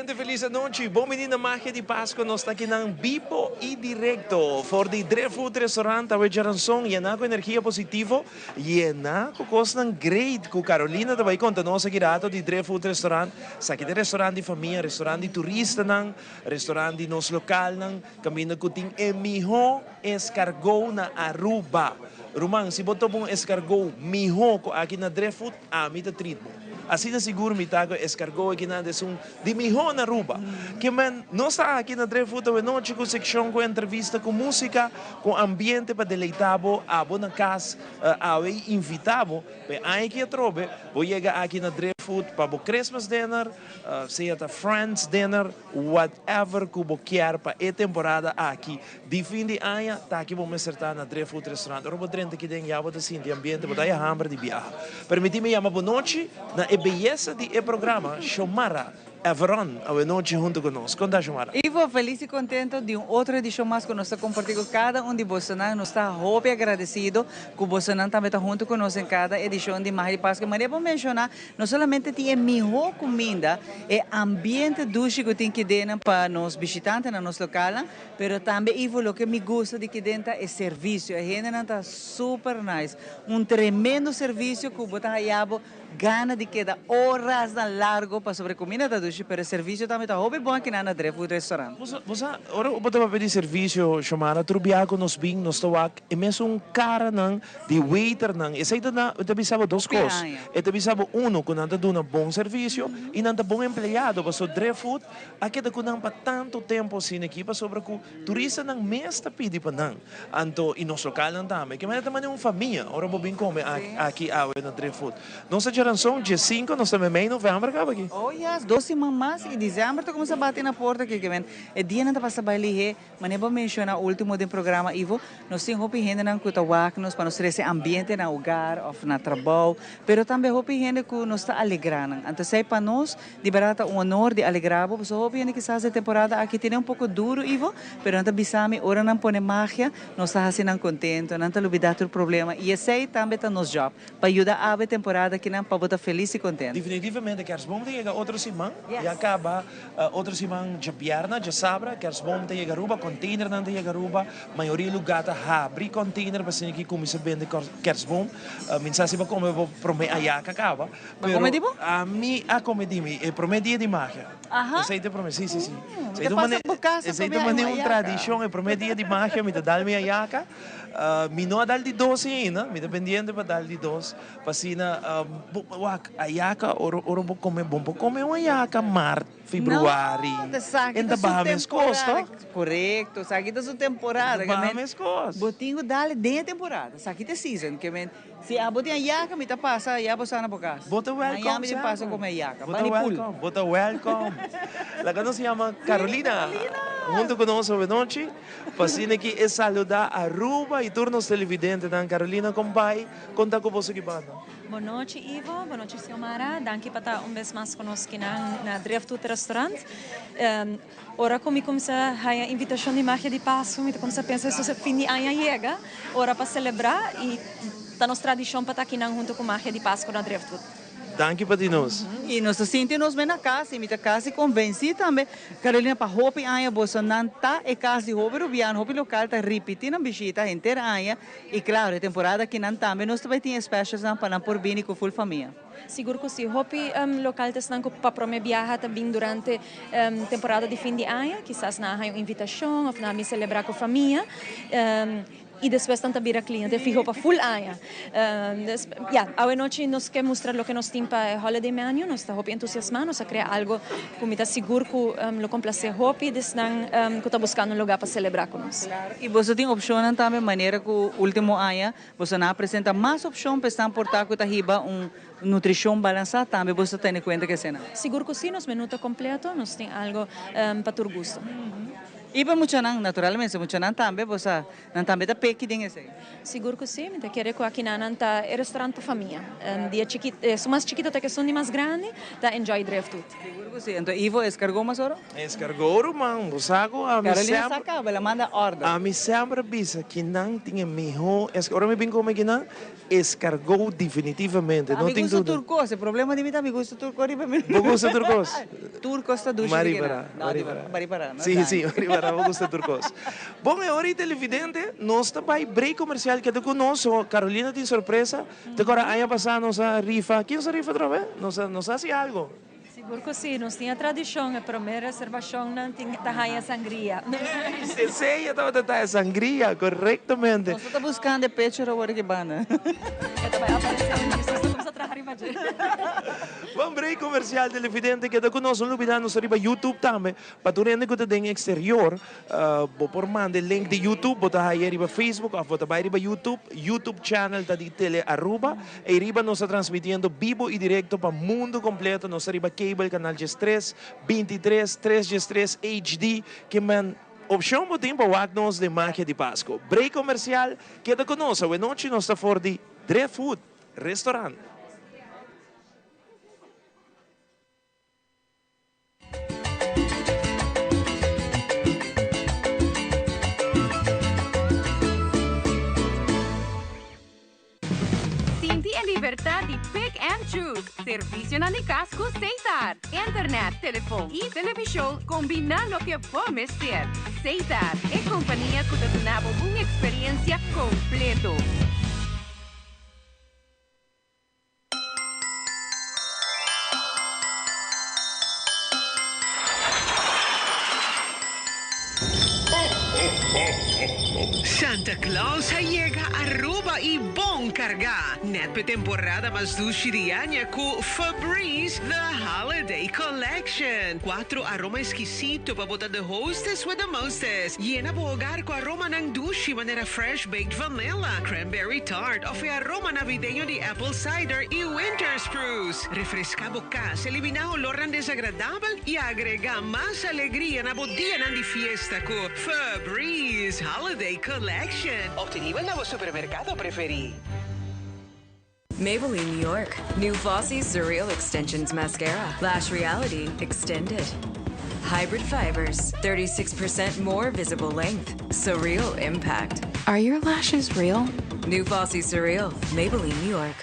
Sumamente feliz anochi. Bon bini na Magia di Pasco. Nos ta akinan bibo y directo for di Driftwood Restaurant awe djaranson yena cu energia positivo, yena cu cosnan great cu Carolina ta bay conta nos aki rato di Driftwood Restaurant. Esaki ta e restaurant di famia, restaurant di turistanan, restaurant di nos localnan, caminda cu tin e miho escargot na Aruba. Ruman, si bo topa un escargot miho cu aki na Driftwood, ami ta treat bo. Asina sigur mi ta ku eskargó akinan ta esun di mihó na Aruba. Ke men, nos ta aki na Driftwood awenochi ku sekshon ku entrevista ku músika, ku ambiente pa deleitá bo, abo na kas awe i invitá bo pa e aña aki atrobe bo yega aki na Driftwood pa bo Christmas dinner, sea ta Friends dinner, whatever ku bo kier pa e temporada aki di fin di aña, ta aki bo mester ta na Driftwood Restaurant. Ora bo drenta aki den ya bo ta sinti ambiente, bo ta haya hamber di biaha. Permití mi yama bo nochi na e beyesa di e programa, Xiomara Everon, awe nochi hunto ku nos. Kon ta, Xiomara? Ivo, felis i kontento di un otro edishon mas ku nos ta kompartí ku kada un di bosonan. Nos ta hopi agradesido ku bosonan tambe ta hunto ku nos den kada edishon di Magia di Pasku. Manera bo menshoná, No solamente tin e mihó kuminda, e ambiente dushi ku tin kidennan pa nos bishitantenan, nos lokalnan, pero tambe Ivo loke mi gusta di kiden ta e servisio. E hendenan ta super nice. Un tremendo servisio ku bo ta haya bo gana di keda orasnan largo pasobra e kuminda ta dushi, pero e servisio tambe ta hopi bon akinan na Driftwood Restaurant. Bo sa, ora bo ta papia di servisio, Xiomara, tur biaha ku nos bin nos ta wak e mesun karanan Di waiternan, esei ta na, ta bisa bo dos kos. E ta bisa bo uno ku nan ta duna bon servisio i nan ta bon empleado pasobra Driftwood a keda ku nan pa tantu tempu asina aki pasobra ku turistanan mes ta pidi pa nan. Anto i nos lokalnan tambe. Ke manera ta manda un famia ora bo bin kome aki awe na Driftwood. Nos ta djaranson diesinko, nos ta meimei novèmber kaba aki. Oh yes, dos siman mas i desèmber ta kuminsá bati na porta aki ke men e dianan ta pasa bai lihé. Manera bo menciona ultimo den programa Ivo, nos tin hopi hendenan cu ta wak nos pa nos trece ambiente na hogar of na trabou, pero tambe hopi hende cu nos ta alegra nan. Anto esey pa nos di berdad ta un honor di alegra bo, pasobra hopi hende kisas e temporada aki tene un poco duro Ivo, pero nan ta bisa mi ora nan pone magia nos ta haci nan contento, nan ta lubida tur problema y esey tambe ta nos job, pa yuda abo e temporada akinan pa bo ta feliz y contento. Definitivamente Kerstboom ta yega otro siman y a caba Otro siman djabièrnè, djasabra, Kersboom ta yega Aruba, containernan ta yega Aruba, mayoria lugá ta habri container pa asina ki kuminsá bende Kersboom. Mi no sa si bo a kome bo promé ayaka kaba, pero ami a kome di mi e promé dia di magia. Esei ta e promé, si, si, si. Esei ta manera un tradishon, e promé dia di magia mi ta dal mi ayaka. Mi no a dal di dos ainda, mi ta pendiente pa dal di dos. Pa asina bo wak ayaka ora ora bo come bon por come un ayaka mart, februari No, ta saki en ta ta su baha meskos temporada. to? Korekto, saki ta su temporada. Ta baha meskos. Bo tin ku dale den e temporada, saki ta e season. Ke men si abo tin ayaka mi ta pasa aya bo sa na bo kas. Bo ta welkom Mañan mi tin pasa semper. come ayaka. Bo ta Bani pool. welkom, bo ta welkom. Laga nos yama Carolina Carolina! hunto ku nos awenochi pa asina ki e saluda Aruba y tur nos televidentenan. Carolina kon bai? Kon ta ku boso ki banda? Bon nochi Ivo, bon nochi Xiomara, danki pa ta un bes mas ku nos kinan na Driftwood Restaurant. Ora ku mi kumsa haña invitashon di Magia di Pasku mi ta kumsa pensa esun fin di aña yega, ora pa selebrá i ta nos tradishon pa ta kinan huntu ku Magia di Pasku na Driftwood. Danki pa di nos. I nos ta sinti nos ben na kas i mi ta kasi konvensí tambe, Carolina, pa hopi aña boso nan ta e kas di hopi rubiano, hopi lokal ta ripití nan bishita henter aña i klaro e temporada akinan tambe nos ta bai tin e specialsnan pa nan por bini ku ful famia. Sigur ku si, hopi lokal ta esnan ku pa promé biaha ta bin durante temporada di fin di aña, kisas nan a haña un invitashon òf nan a bin selebrá ku famia. I despues nan ta bira cliente fiho pa full aña. Ya, awe nochi nos ke mustra loke nos tin pa e holiday menu. Nos ta hopi entusiasmá. Nos a krea algo ku mi ta sigur ku lo komplasé hopi di esnan ku ta buskando un lugá pa selebrá ku nos. Claro. I boso tin opshonnan tambe manera ku último aña boso nan a presenta mas opshon pa esnan por ta ku ta hiba un nutrishon balansá tambe boso ta tene kuenta ku esenan? Sigur ku sí, nos menu ta kompleto. Nos tin algo pa tur gusto. I I pa muchanan, naturalmente, muchanan tambe, bo sa, nan tambe ta peki den esei. Sigur ku si, mi ta kere ku akinan ta e restaurant pa famia. Di e chikito, esun mas chikito ta ku esun di mas grandi ta enjoy Driftwood. Sigur ku si. Anto Ivo eskargó mas oro? Eskargó ruman, bo sa ku ami Carolina semper. sa kaba, el a manda order. Ami semper a bisa kinan tin e mihó eskargó. Ora mi bin kome kinan, Escargot definitivamente, no Mi tin gusta duda. tur cos, e problema di mi ta mi gusta tur cos riba mi. Bo gusta tur cos? Tur cos ta dushi Mari di keda. para, No, mari di para. mari para, no Sí, danki. sí, mari para, bo gusta tur cos. Bon, e ora y televidente, nos ta bay break comercial, keda cu nos, so Carolina tin sorpresa. Te acorda aña pasa nos a rifa, ken nos a rifa otra vez? Nos a, nos a haci algo. Sigur ku si, nos tin e tradishon, e promé reservashonnan tin ta haña sangria. Esei tabata ta e sangria, korektamente. Nos ta buskando e pecho awor aki banda. E ta bai aparesé un dje, nos ta kumsa traha riba dje. Bon break komersial, televidente, keda ku nos, no lubida nos ta riba YouTube tambe, pa tur hende ku ta den eksterior, Bo por manda e link di YouTube, bo ta haya riba Facebook of bo ta bai riba YouTube, YouTube channel ta di Tele Aruba. Ei riba nos ta transmitiendo bibo y directo pa mundo completo. Nos ta riba cable canal diestres, bintitres, tres diestres HD. Ke men opcion bo tin pa wak nos den Magia di Pasco. Break comercial, keda cu nos. Awenochi nos ta for di Driftwood Restaurant. Sinti e libertad di pick and choose. Servicionan di cas cu Setar. Internet, telefon y television combina loke bo mester. Setar, e compania cu ta duna bo un experiencia completo. Santa Claus a yega Aruba y bon carga! Net p'e temporada mas dushi di aña cu Febreze The Holiday Collection. Cuatro aroma exquisito pa bo ta the hostess with the mostest. Yena bo hogar cu aromanan dushi manera fresh baked vanilla, cranberry tart of e aroma navideño di apple cider y winter spruce. Refresca bo cas, elimina olornan desagradabel y agrega mas alegria na bo dianan di fiesta cu Febreze Holiday Collection. Obtenibel na bo supermercado preferi. Maybelline New York, new Flossy Surreal Extensions Mascara, Lash Reality Extended. Hybrid fibers, 36% more visible length, surreal impact. Are your lashes real? New Flossy Surreal, Maybelline New York.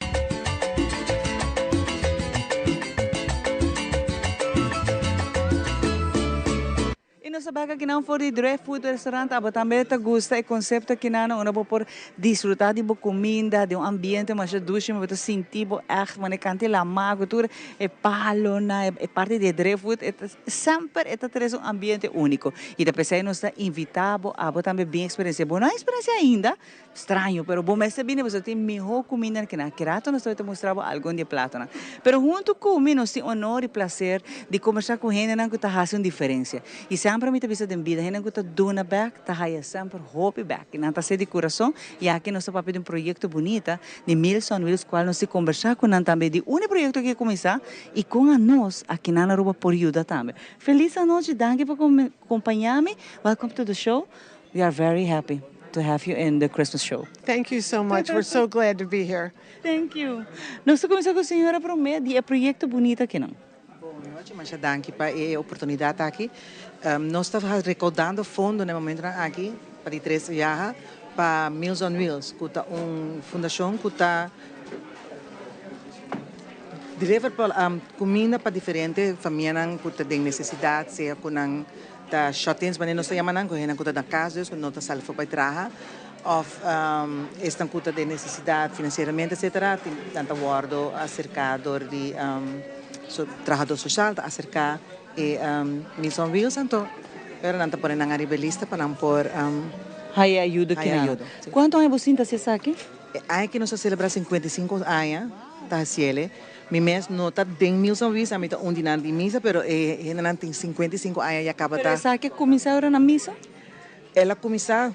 I nos ta bek akinan for di Dre Food Restaurant. Abo tambe ta gusta e concepto akinan unda bo por disfruta di bo cuminda den un ambiente masha dushi, bo ta sinti bo echt manera canta e lama cu tur e palonan, e parti di e Dre Food e ta semper e ta trece un ambiente unico. I ta pesey nos ta invita bo abo tambe bin experiencia. Bo no a experiencia ainda? Straño, pero bo mester bini pasobra tin mihó kuminda ke nan. Ki rato nos ta mustra bo algun di e platonan. Pero huntu ku mi nos tin honor i plaser di kombersá ku hendenan ku ta hasi un diferensia. I semper mi ta bisa den bida, hendenan ku ta duna bèk ta haya semper hopi bèk. I nan ta hasi di kurason. I aki nos ta papia di un proyekto bunita di Meals on Wheels kual nos tin kombersá ku nan tambe di un e proyekto ke kuminsá i kon anos akinan na Aruba por yuda tambe. Felis anochi, danki pa kompañá mi. Welcome to the show. We are very happy to have you in the Christmas show. Thank you so much. We're so glad to be here. Thank you. Nos ta cuminsa cu señora prome di e proyecto bunita akinan. Bon nochi, masha danki pa e oportunidad aki. Nos ta recaudando fondo na e momentonan aki pa di tres biaha pa Meals on Wheels cu ta un fundacion cu ta deliver cuminda pa diferente famianan cu ta den necesidad, sea cu nan Ta shut-ins manera nos ta yama nan, ku hendenan ku ta na kas dus ku no ta sali for bai traha òf esnan ku ta den nesesidat finansieramente etsetera tin nan ta wòrdu aserká dor di trahadó sosial ta aserká e Meals on Wheels anto pero nan ta pone nan ariba e lista pa nan por Haya ayudo haya kinan. ayudo. Kuantu aña bo sinta hasi esaki? E aña ki nos a selebrá 55 aña ta hasiel. Mi mes no ta den Meals on Wheels, ami ta un di nan di misa, pero e hendenan tin 55 aña ya kaba Pero ta. esaki a kuminsá ora na misa? El a kuminsá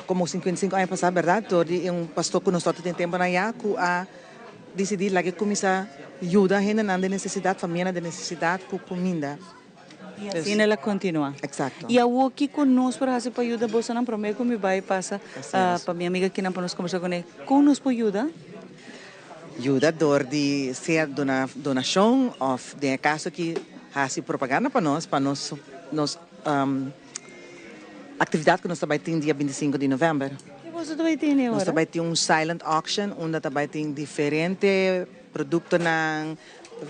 komo 55 aña pasá, bèrdat, dor di un pastor ku nos tabata tin tempunan ya ku a disidí laga e kuminsá yuda hendenan den nesesidat, famianan den nesesidat ku kuminda. Y asina el a continua. Exacto. Y awor kico nos por haci pa yuda bosonan? Prome cu mi bay pasa pa mi amiga kinan pa nos conversa cune. Con nos por yuda? Yuda door di sea duna donacion of den e caso aki haci propaganda pa nos, pa nos nos actividad cu nos ta bay tin dia 25 di november. Ki boso ta bay tin e ora? Nos ta bay tin un silent auction unda ta bay tin diferente productonan,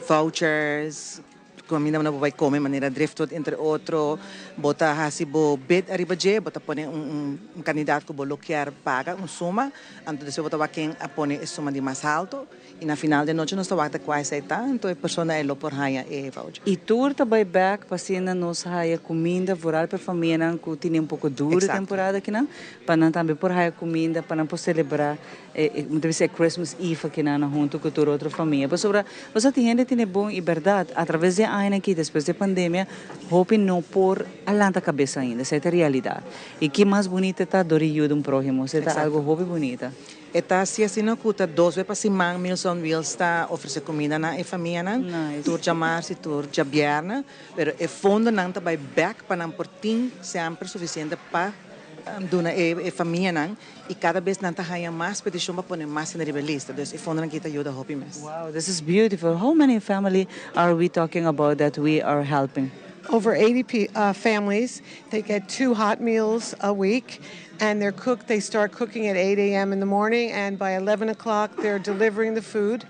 vouchers, Comida bo bay come manera Driftwood entre otro. Bo ta haci bo bid ariba dje, bo ta pone un un cantidad cu bo lo kier paga, un suma, anto despues bo ta wak ken a pone e suma di mas halto y na final di e nochi nos ta wak ta cua esey ta, anto e persona ey lo por haya e voucher. Y tur ta bay bek pa asina nos haya cuminda vooral pa e famianan cu tene un poco duro e temporada akinan, pa nan tambe por haya cuminda pa nan por celebra E mi ta bisa e Christmas Eve akinan na hunto ku tur otro famia. Pasobra bo sa tin hende tene bon i bèrdat atraves di e añanan aki despues di e pandemia hopi no por a lanta kabes ainda. Esei ta realidat. I ki mas bunita ta dor di yuda un próhimo. Esei ta algu hopi bunita. E ta hasi asina ku ta dos bes pa siman Meals on Wheels ta ofresé kumida na e famianan, tur djamars i tur djabièrnè. Pero e fondonan ta bai bèk pa nan por tin semper sufisiente pa duna e famianan. Y cada bes nan ta haya mas peticion pa pone mas hende riba e lista, dus e fondonan aki ta yuda hopi mes. Wow, this is beautiful. How many family are we talking about that we are helping? Over 80 families. They get two hot meals a week and they're cooked. They start cooking at 8 a.m. in the morning and by 11 o'clock they're delivering the food.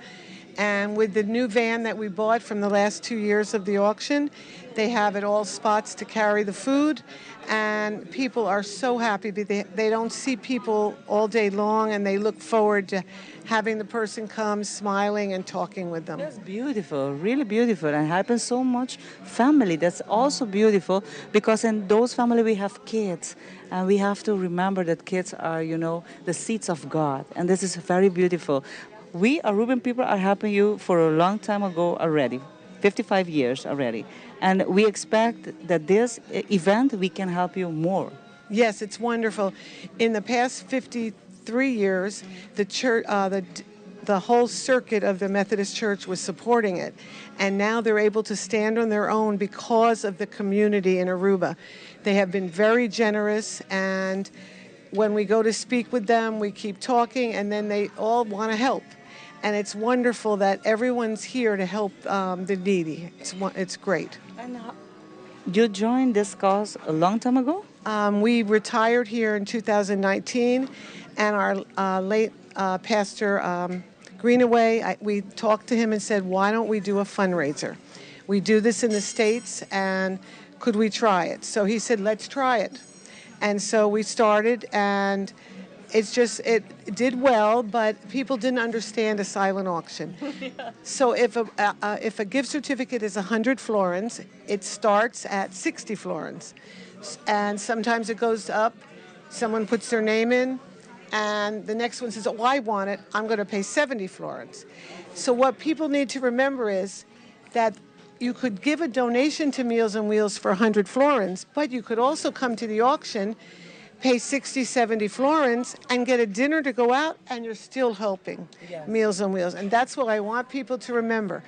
And with the new van that we bought from the last 2 years of the auction, they have at all spots to carry the food. And people are so happy. They don't see people all day long and they look forward to having the person come smiling and talking with them. That's beautiful, really beautiful, and happens so much family. That's also beautiful because in those family we have kids, and we have to remember that kids are the seeds of God, and this is very beautiful. We Aruban people are helping you for a long time ago already, 55 years already, and we expect that this event we can help you more. Yes, it's wonderful. In the past 53 years, the church, the whole circuit of the Methodist Church was supporting it. And now they're able to stand on their own because of the community in Aruba. They have been very generous, and when we go to speak with them, we keep talking, and then they all want to help. And it's wonderful that everyone's here to help the needy. It's great. And you joined this cause a long time ago? We retired here in 2019, and our late pastor, Greenaway, we talked to him and said, "Why don't we do a fundraiser? We do this in the States, and could we try it?" So he said, "Let's try it." And so we started, and it did well, but people didn't understand a silent auction. So if a gift certificate is 100 florins, it starts at 60 florins. And sometimes it goes up, someone puts their name in, and the next one says, "Oh, I want it, I'm going to pay 70 florins." So what people need to remember is that you could give a donation to Meals on Wheels for 100 florins, but you could also come to the auction, pay 60, 70 florins, and get a dinner to go out, and you're still helping Meals on Wheels. And that's what I want people to remember.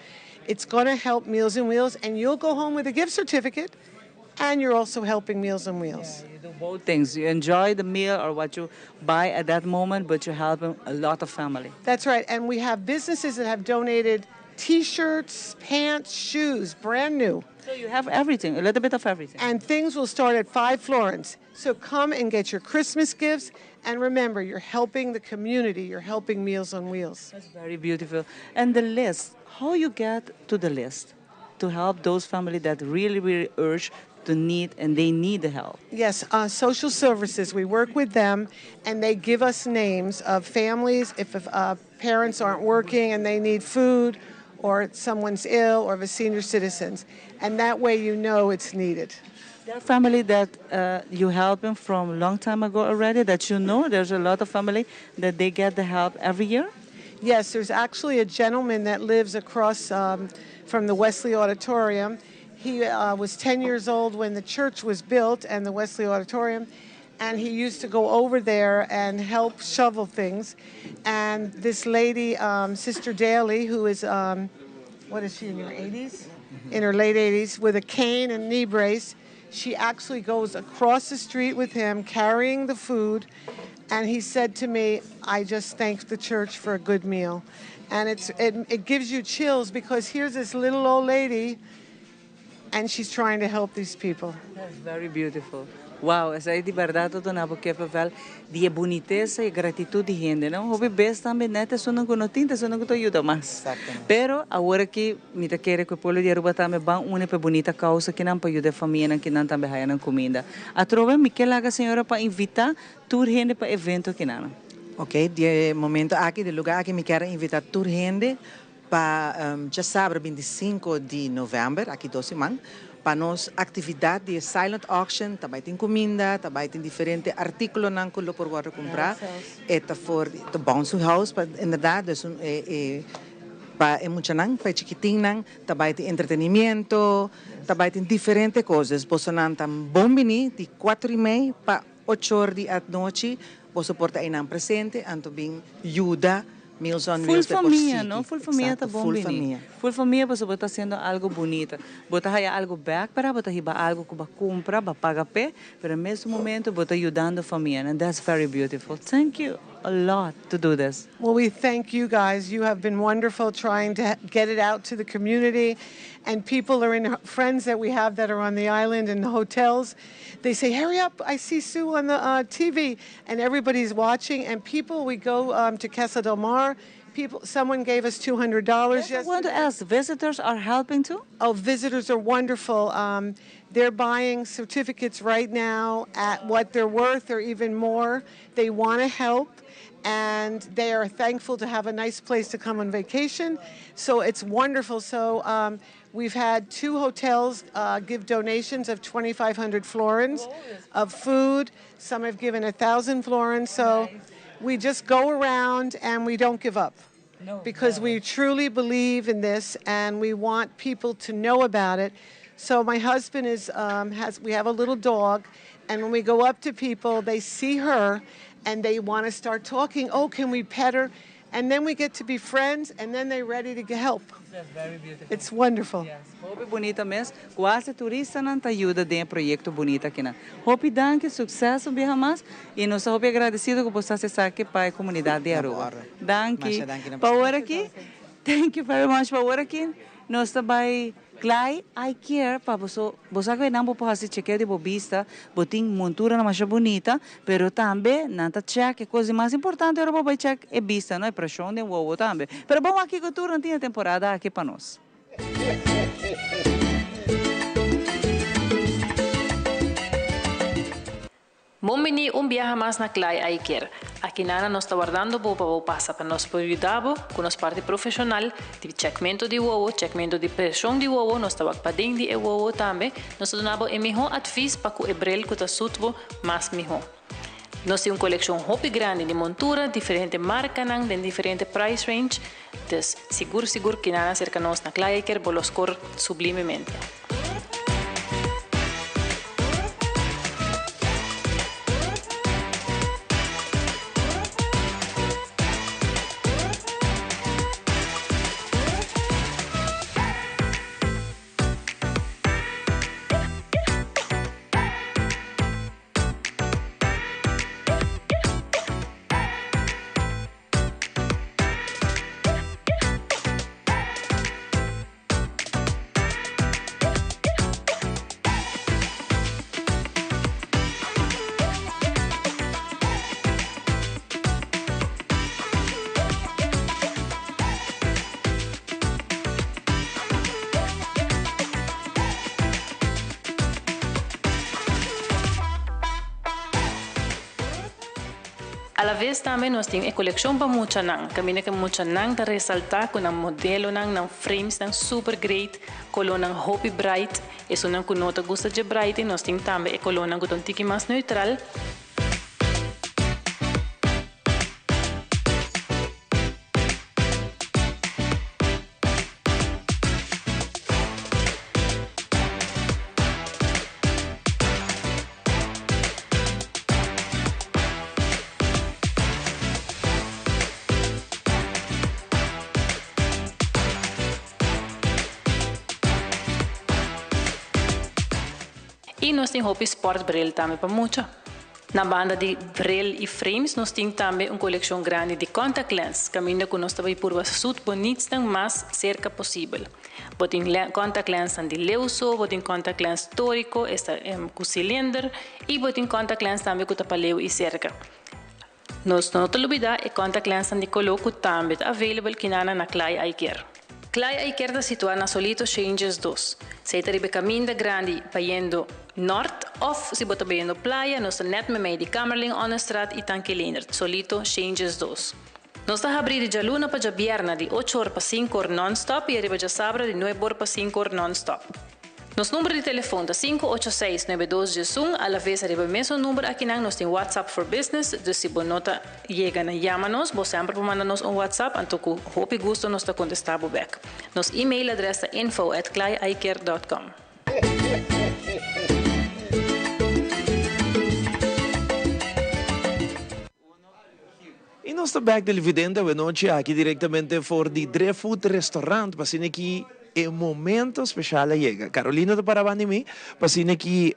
It's going to help Meals on Wheels, and you'll go home with a gift certificate, and you're also helping Meals on Wheels. You do both things. You enjoy the meal or what you buy at that moment, but you help a lot of family. That's right. And we have businesses that have donated T-shirts, pants, shoes, brand new. So you have everything, a little bit of everything. And things will start at 5 florins. So come and get your Christmas gifts. And remember, you're helping the community. You're helping Meals on Wheels. That's very beautiful. And the list, how you get to the list to help those family that really, really urge to need and they need the help? Yes, social services. We work with them, and they give us names of families if parents aren't working and they need food, or someone's ill, or the senior citizens. And that way you know it's needed. There are family that you help them from long time ago already, that you know there's a lot of family that they get the help every year? Yes, there's actually a gentleman that lives across from the Wesley Auditorium. He was 10 years old when the church was built and the Wesley Auditorium, and he used to go over there and help shovel things. And this lady, Sister Daly, who is, what is she, in her 80s? in her late 80s, with a cane and knee brace. She actually goes across the street with him carrying the food. And he said to me, I just thank the church for a good meal. And it's, it, it gives you chills because here's this little old lady and she's trying to help these people. That's very beautiful. Wow, esey di berdad ta duna bo kippenvel di bunitesa y gratitud di hende, no? Hopi bes tambe net esunnan cu no tin, esunnan cu ta yuda mas. Pero awor cu mi ta kere cu pueblo di Aruba tambe ban uni pa bunita causa cu nan pa yuda famianan cu nan tambe haya nan cuminda. Atrobe mi kier laga señora pa invita tur hende pa evento cu nan. Ok, di momento aki, di lugar aki, mi kier invita tur hende pa diasabra 25 di november, aki 2 siman, pa nos actividad di silent auction, tambe tin cuminda, tambe tin diferente articulonan cu lo por wordo cumpra. E ta for the Bounce House, pa inderdaad, dus un, pa e muchanan, pa chikitinnan, tambe tin entretenimento, tambe tin diferente cos. Bosonan ta bon bini di 4:30 pa 8 or di anochi, boso por ta einan presente, anto bin yuda Meals on Full Wheels de famia, Porciki. No? Full famia ta Exacto, bon full bini. Famia. Full famia, bo ta haciendo algo bunita. Bo ta haya algo back pa bo ta hiba algo cu bo a cumpra, bo a paga p'e, pero na mesun momento bo ta yudando famia, and that's very beautiful. Thank you a lot to do this. Well, we thank you guys. You have been wonderful trying to get it out to the community. And people are in, friends that we have that are on the island and hotels. They say, hurry up, I see Sue on the TV. And everybody's watching. And people, we go to Casa del Mar. People, someone gave us $200 I want to yesterday. Ask, visitors are helping too? Oh, visitors are wonderful. They're buying certificates right now at what they're worth or even more. They want to help and they are thankful to have a nice place to come on vacation. So it's wonderful. So we've had two hotels give donations of 2,500 florins of food. Some have given 1,000 florins. So we just go around and we don't give up No, because we truly believe in this and we want people to know about it. So my husband is has we have a little dog, and when we go up to people, they see her, and they want to start talking. Oh, can we pet her? And then we get to be friends, and then they're ready to get help. That's very beautiful. It's wonderful. Yes. Hopi bunita mes. Cuasi turistanan ta yuda den proyecto bunita aki nan. Hopi danki, suceso biaha mas y nos hopi agradecido cu bo ta aki pa e comunidad di Aruba. Danki. Masha danki na Pa awor aki. Thank you very much. Pa awor aki. Nos ta bay Clay Eye Care pa bo, bo cu nan por haci chequeo di bo bista, bo tin montura mas bunita, pero tambe nan ta check e cos mas importante ora bo check e bista, no? E presion di wowo tambe. Pero bon, aki cu tur tin temporada aki pa nos. Bon bini un biaha mas na Clay Eye Care. Aki nan nos ta wardando bo pa pasa pa nos por yuda cu nos parti profesional di checkmento di wowo, checkmento di presion di wowo, nos ta paden di wowo tambe, nos ta duna e miho advies pa cu e bril cu ta suit bo mas miho. Nos tin un coleccion hopi grandi di montura, diferente marca, di diferente price range. Dus sigur sigur cu nan acerca nos na Clay Eye Care, bo lo score sublimemente. A la vez tambe nos tin e coleccion pa muchanan. Caminda cu muchanan ta resalta cu nan modelonan, nan frames nan super great, colornan hopi bright. Esunnan cu no ta gusta di bright, nos tin tambe e colornan cu ta un tiki mas neutral. Y nos tin hopi sport bril tambe pa mucha. Na banda di bril y frames nos tin tambe un coleccion grandi di contact lens, caminda cu nos ta bay purba suit bo needsnan mas cerca posibel. Bo tin contact lensnan di leu so, bo tin contact lens torico, esta cu cilinder, y bo tin contact lens tambe cu ta pa leu y cerca. Nos no ta lubida e contact lensnan di color cu tambe ta available kinana na Clay Eye Care. Clay Eye Care ta situa na Solito Changes dos. Esey ta riba e caminda grandi bayendo nort of si bo ta bayendo playa nos ta net memey di Kamerlingh Onnestraat y Tanki Leendert, Solito Changes dos. Nos ta habri di djaluna pa djabierna di ocho or pa sinku or non-stop y ariba djasabra di nuebe or pa sinku or non-stop. Nos number di telefon ta sinku ocho seis nuebe dos diesun, alaves ariba e mesun number akinan nos tin WhatsApp for Business, dus si bo no ta yega na yama nos, bo semper por manda nos un WhatsApp anto ku hopi gusto nos ta kontesta bo bek. Nos email adres ta info at claieyecare dot com. Y nos ta bek televidente awe nochi aki directamente for di Driftwood Restaurant pa asina ki e momento special a yega. Carolina ta para banda di mi pa asina ki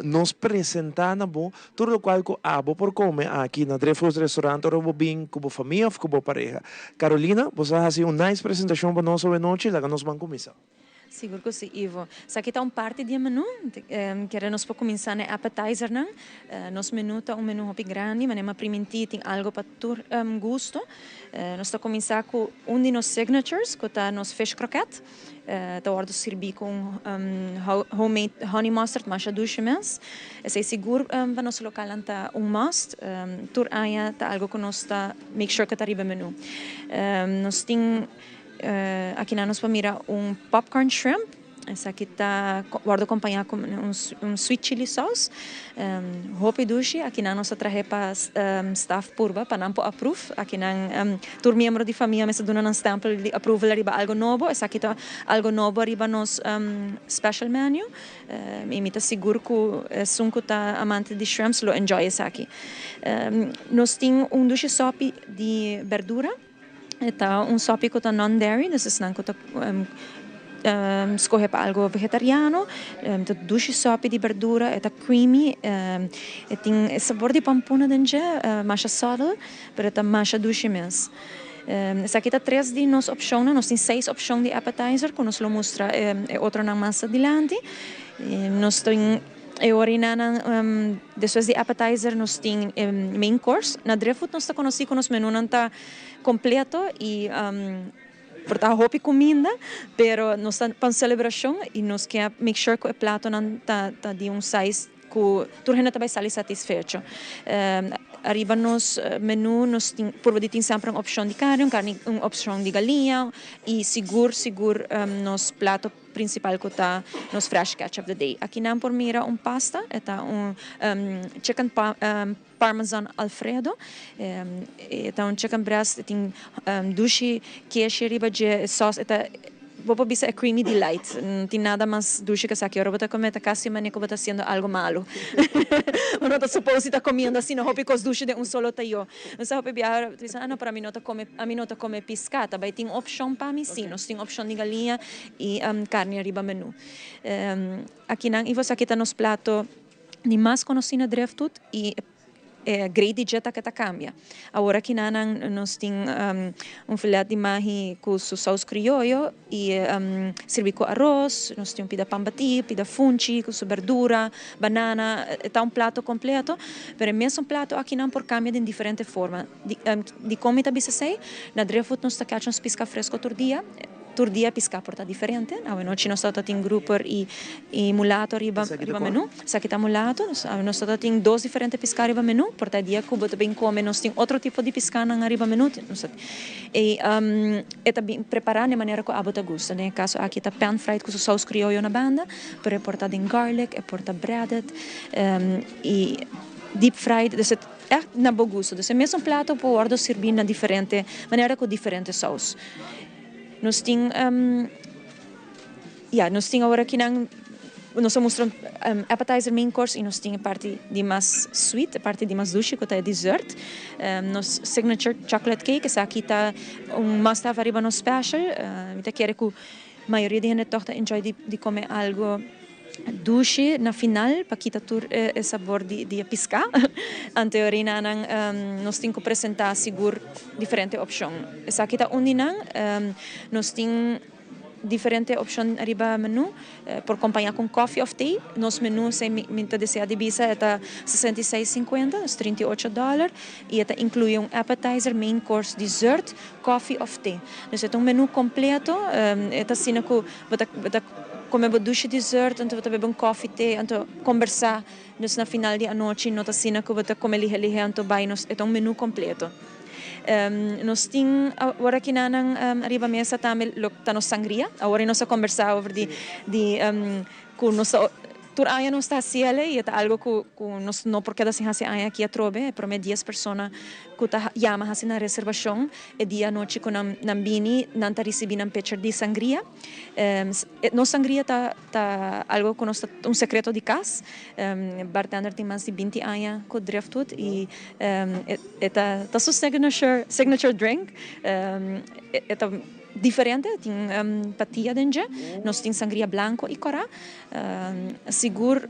nos presenta na bo tur locual cu abo por come aki na Driftwood Restaurant ora bo bin cu bo famia of cu bo pareha. Carolina, bo sa haci un nice presentacion pa nos awe nochi, laga nos ban cuminsa. Sigur ku si, Ivo. Esaki ta un parti di e menú. Kere nos por kuminsá na e appetizernan. Nos menú ta un menú hopi grandi, manera mi a primintí tin algu pa tur gusto. Nos ta kuminsá ku un di nos signatures, ku ta nos fish kroket. Ta wòrdu sirbí ku un homemade honey mustard masha dushi mes. Esei sigur pa nos lokalnan ta un must. Tur aña ta algu ku nos ta make sure ku ta riba e menú. Nos tin. Akinan nos por mira un popcorn shrimp, esaki ta wordo acompaña cu un sweet chili sauce, hopi dushi, akinan nos a trahe pa staff purba pa nan por approve, akinan tur miembro di famia mester duna nan stempel di approval ariba algo nobo, esaki ta algo nobo ariba nos special menu y mi ta sigur cu esun cu ta amante di shrimps lo enjoy esaki. Nos tin un dushi sopi di berdura. E ta un sopi ku ta non-dairy, dus esnan ku ta skohe pa algu vegetariano. Ta dushi sopi di berdura, e ta creamy, e tin e sabor di pampuna den dje, masha subtle, pero e ta masha dushi mes. Esaki ta tres di nos opshonnan, nos tin seis opshon di appetizer ku nos lo mustra e otronan mas adilanti. Nos tin. E orinanan despues di appetizer nos tin e main course. Na Driftwood nos ta conoci cu nos menunan ta completo y por ta hopi cuminda, pero nos ta pa un celebracion y nos ke make sure cu e platonan ta di un size cu tur hende ta bay sali satisfecho. Ariba nos menu nos tin purba di tin semper un opcion di carne, un opcion di galiña y sigur sigur nos plato. Principal cu ta nos fresh catch of the day. Aki nan por mira un pasta, e ta un chicken parmesan alfredo. E ta un chicken breast, e tin dushi keshi riba dje, e sauce e ta, bo por bisa e creamy delight. No tin nada mas dushi cu esaki. Ora bo ta come ta casi mane cu bo ta haciendo algo malo. Bo no ta suppose di ta comiendo asina hopi cos dushi den un solo tayo. Nos ta hopi biaha ta bisa, ah no, pero ami no ta come, ami no ta come pisca. Ta bay tin opcion pa mi? Si, nos tin opcion di galiña y carni ariba menu. Akinan Ivo esaki ta nos plato di mas conoci na Driftwood y e grade di dje ta ke ta cambia. Awor akinanan nos tin un filet di mahi cu su saus crioyo y sirbi cu aros, nos tin un pida pan bati, pida funchi cu su berdura, banana, e ta un plato completo, pero e mesun plato akinan por cambia den diferente forma. Dicon mi ta bisa esey? Na Driftwood nos ta cacha nos pisca fresco tur dia. Tur dia piská por ta diferente. Awenochi nos tabata tin grouper i mulato riba riba menú. Esaki ta mulato. Nos tabata tin dos diferente piská riba menú. Por ta e dia ku bo ta bin kome nos tin otro tipo di piskánan ariba menú. I e ta bin prepará den manera ku abo ta gusta. Den e kaso aki ta pan fried ku su sous krioyo na banda, pero e por ta den garlic, e por ta breaded i deep fried. Dus e ègt na bo gusto. Dus e mesun plato por wòrdu sirbí na diferente manera ku diferente sous. Nos tin, ya, nos tin awor akinan, nos a mustra un appetizer, main course y nos tin e parti di mas sweet, e parti di mas dushi cu ta e dessert. Nos signature chocolate cake, esaki ta un must have ariba nos special. Mi ta kere cu mayoria di hende toch ta enjoy di come algo. Dushi na final pa kita tur e sabor di e piská. Anto orina nan nos tin ku presentá sigur diferente opshon. Esaki ta un di nan. Nos tin diferente opshon riba menú. Por kompañá ku un kòfi òf tei. Nos menú esei mi ta deseá di bisa e ta 66,50, dus 38 dòler, i e ta inkluí un appetizer, main course, dessert, kòfi òf te. Dus e ta un menú kompleto. E ta asina ku bo ta bo ta kome bo dushi dessert, anto bo ta bebe un kòfi, te, anto kombersá. Dus na final di anochi no ta asina ku bo ta kome lihe lihe anto bai. Nos e ta un menú kompleto. Nos tin awor aki nan riba mesa tambe lo ta nos sangria. Awor nos a kombersá over di di ku nos ta tur aña nos ta hasi el i e ta algo ku ku nos no por keda sin hasi aña aki atrobe. E promé dies persona ku ta yama hasi nan reservashon e dia anochi ku nan nan bini nan ta risibí nan pitcher di sangria. Nos sangria ta ta algo ku nos ta un sekreto di kas. Bartender tin mas di binti aña ku Driftwood i e ta ta su signature signature drink. E ta diferente, tin patia den dje. Nos tin sangria blanko i kòrá. Sigur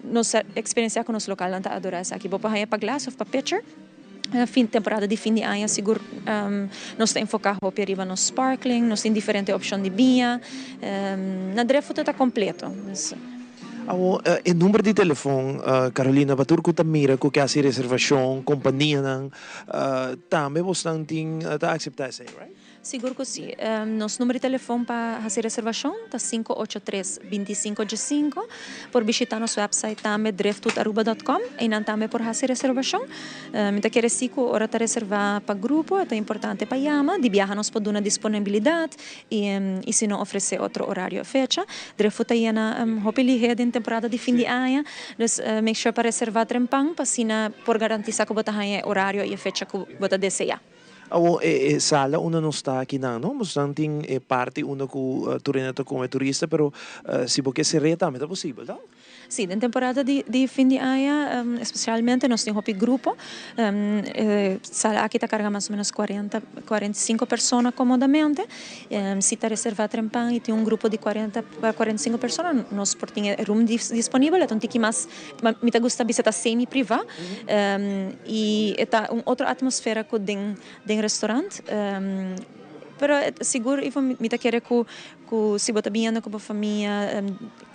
nos a eksperensiá ku nos lokalnan ta adorá esaki. Bo por haña pa glas òf pa pitcher. Fin temporada di fin di aña sigur nos ta enfoká hopi riba nos sparkling, nos tin diferente opshon di biña. Na Driftwood ta kompleto. Awor e number di telefon, Carolina, pa tur ku ta mira ku ke hasi reservashon, kompanianan, tambe bosnan tin ta akseptá esei, right? Sigur ku si. Nos number di telefon pa hasi reservashon ta 583 25 15. Por bishita nos website tambe driftwoodaruba dot com. Einan tambe por hasi reservashon. Mi ta kere si ku ora ta reserva pa grupo e ta importante pa yama. Di biaha nos por duna disponibilidat i si no ofresé otro orario o fecha. Driftwood ta yena hopi lihé den temporada di fin di aña. Dus make sure pa reserva trempan pa asina por garantisa ku bo ta haña e orario i e fecha ku bo ta deseá. Awor e sala unda nos ta akinan no, bosnan tin e parti unda ku tur hende ta kome turista pero si bo ke ser'é tambe ta posibel to? Si, den temporada di fin di aña espesialmente nos tin hopi grupo. E sala aki ta karga mas o menos kuarenta, 45 persona komodamente. Si ta reservá trempan i tin un grupo di 40 pa 45 persona nos por tin e room disponibel. E ta un tiki mas Mi ta gusta bisa ta semi priva y e ta un otro atmosfera cu den den restaurant. Pero sigur Ivo mi ta kere cu cu si bo ta biniendo cu bo famia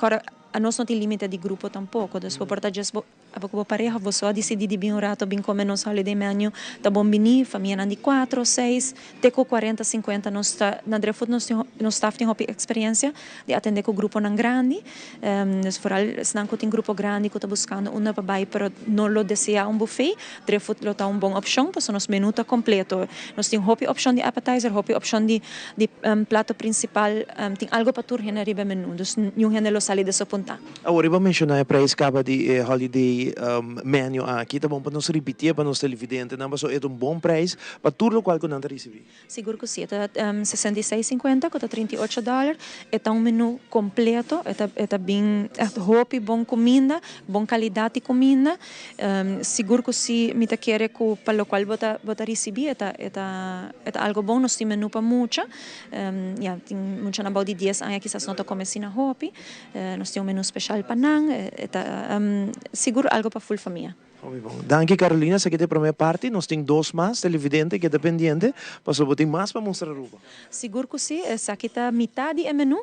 kòrda anos no tin limite di grupo tampoco dus bo por ta djes bo abo cu bo pareha of bo so a dicidi di bin un rato bin come nos holiday menu ta bon bini famianan di cuatro seis te cu cuarenta cincuenta nos ta na Driftwood nos tin nos staff tin hopi experiencia di atende cu gruponan grandi. Dus vooral esnan cu tin grupo grandi cu ta buscando unda pa bay pero no lo desea un buffet, Driftwood lo ta un bon opcion pasobra nos menu ta completo. Nos tin hopi opcion di appetizer, hopi opcion di di plato principal, tin algo pa tur hende riba e menu, dus niun hende lo sali desapunta. Awor riba menciona e prijs caba di e holiday menu aki, ta bon pa nos ripitié pa nos televidentenan pasobra e ta un bon prijs pa tur locual cu nan ta ricibi. Sigur ku si, e ta 66,50 ku ta 38 dòler. E ta un menú kompleto, e ta e ta bin ègt hopi bon kuminda, bon kalidat di kuminda. Sigur ku si mi ta kere ku pa lokual bo ta bo ta risibí e ta e ta e ta algu bon. Nos tin menú pa mucha, ya tin muchanan bou di dies aña kisas no ta kome asina hopi. Nos tin un menú speshal pa nan, e ta sigur algu pa ful famia. Hopi bon. Danki Carolina, esaki ta e prome parti, nos tin dos mas, televidente keda pendiente, pasobra bo tin mas pa mustra Aruba. Sigur ku si, esaki ta mitá di e menú,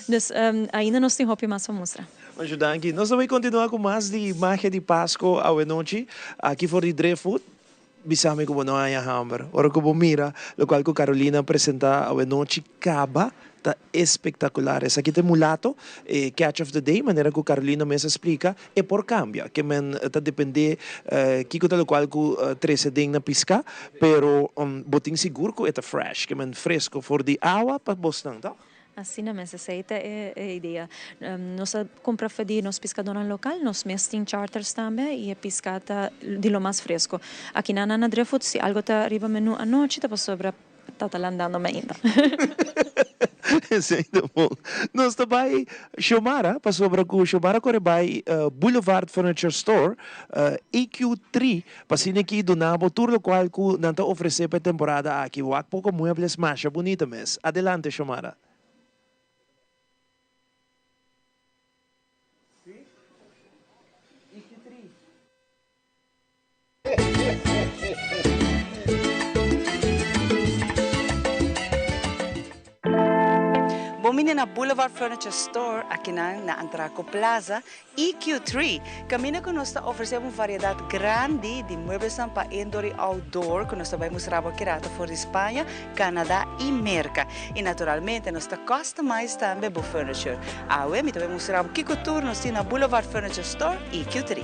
dus ainda nos tin hopi mas pa mustra. Masha danki. Nos ta bai kontinua ku mas di Magia di Pasco awenochi, aki for di Driftwood. Bisa mi ku bo no haña hamber ora ku bo mira lokual ku Carolina a presentá awenochi kaba. Ta espektakular. Esaki ta e mulato, e catch of the day, manera ku Carolina mes a splika, e por kambia. Ke men ta dependé kiko ta lokual ku trese den na piská, pero bo tin sigur ku e ta fresh, ke men fresko for di awa pa bosnan, tòg? Asina mes, esei ta e idea. Nos a kumpra for di nos piskadónan lokal, nos mes tin charters tambe i e piská ta di lo mas fresko. Akinan na Driftwood si algu ta riba menú anochi ta pasobra Ta ta landando me ainda. Esei ta bon. Nos ta bai Xiomara pasobra ku Xiomara kore bai Boulevard Furniture Store, EQ3, pa asina aki duna bo tur lokual ku nan ta ofresé pa e temporada aki. Wak poko muebles masha bunita mes. Adelante Xiomara. bini na Boulevard Furniture Store akinan na Antraco Plaza, EQ3, kaminda ku nos ta ofresé un variedat grandi di mueblesnan pa indoor i outdoor ku nos ta bai mustra bo aki rato for di Spaña, Canada i Merka. I naturalmente nos ta customize tambe bo furniture. Awe mi ta bai mustra bo kiko tur nos tin na Boulevard Furniture Store, EQ3.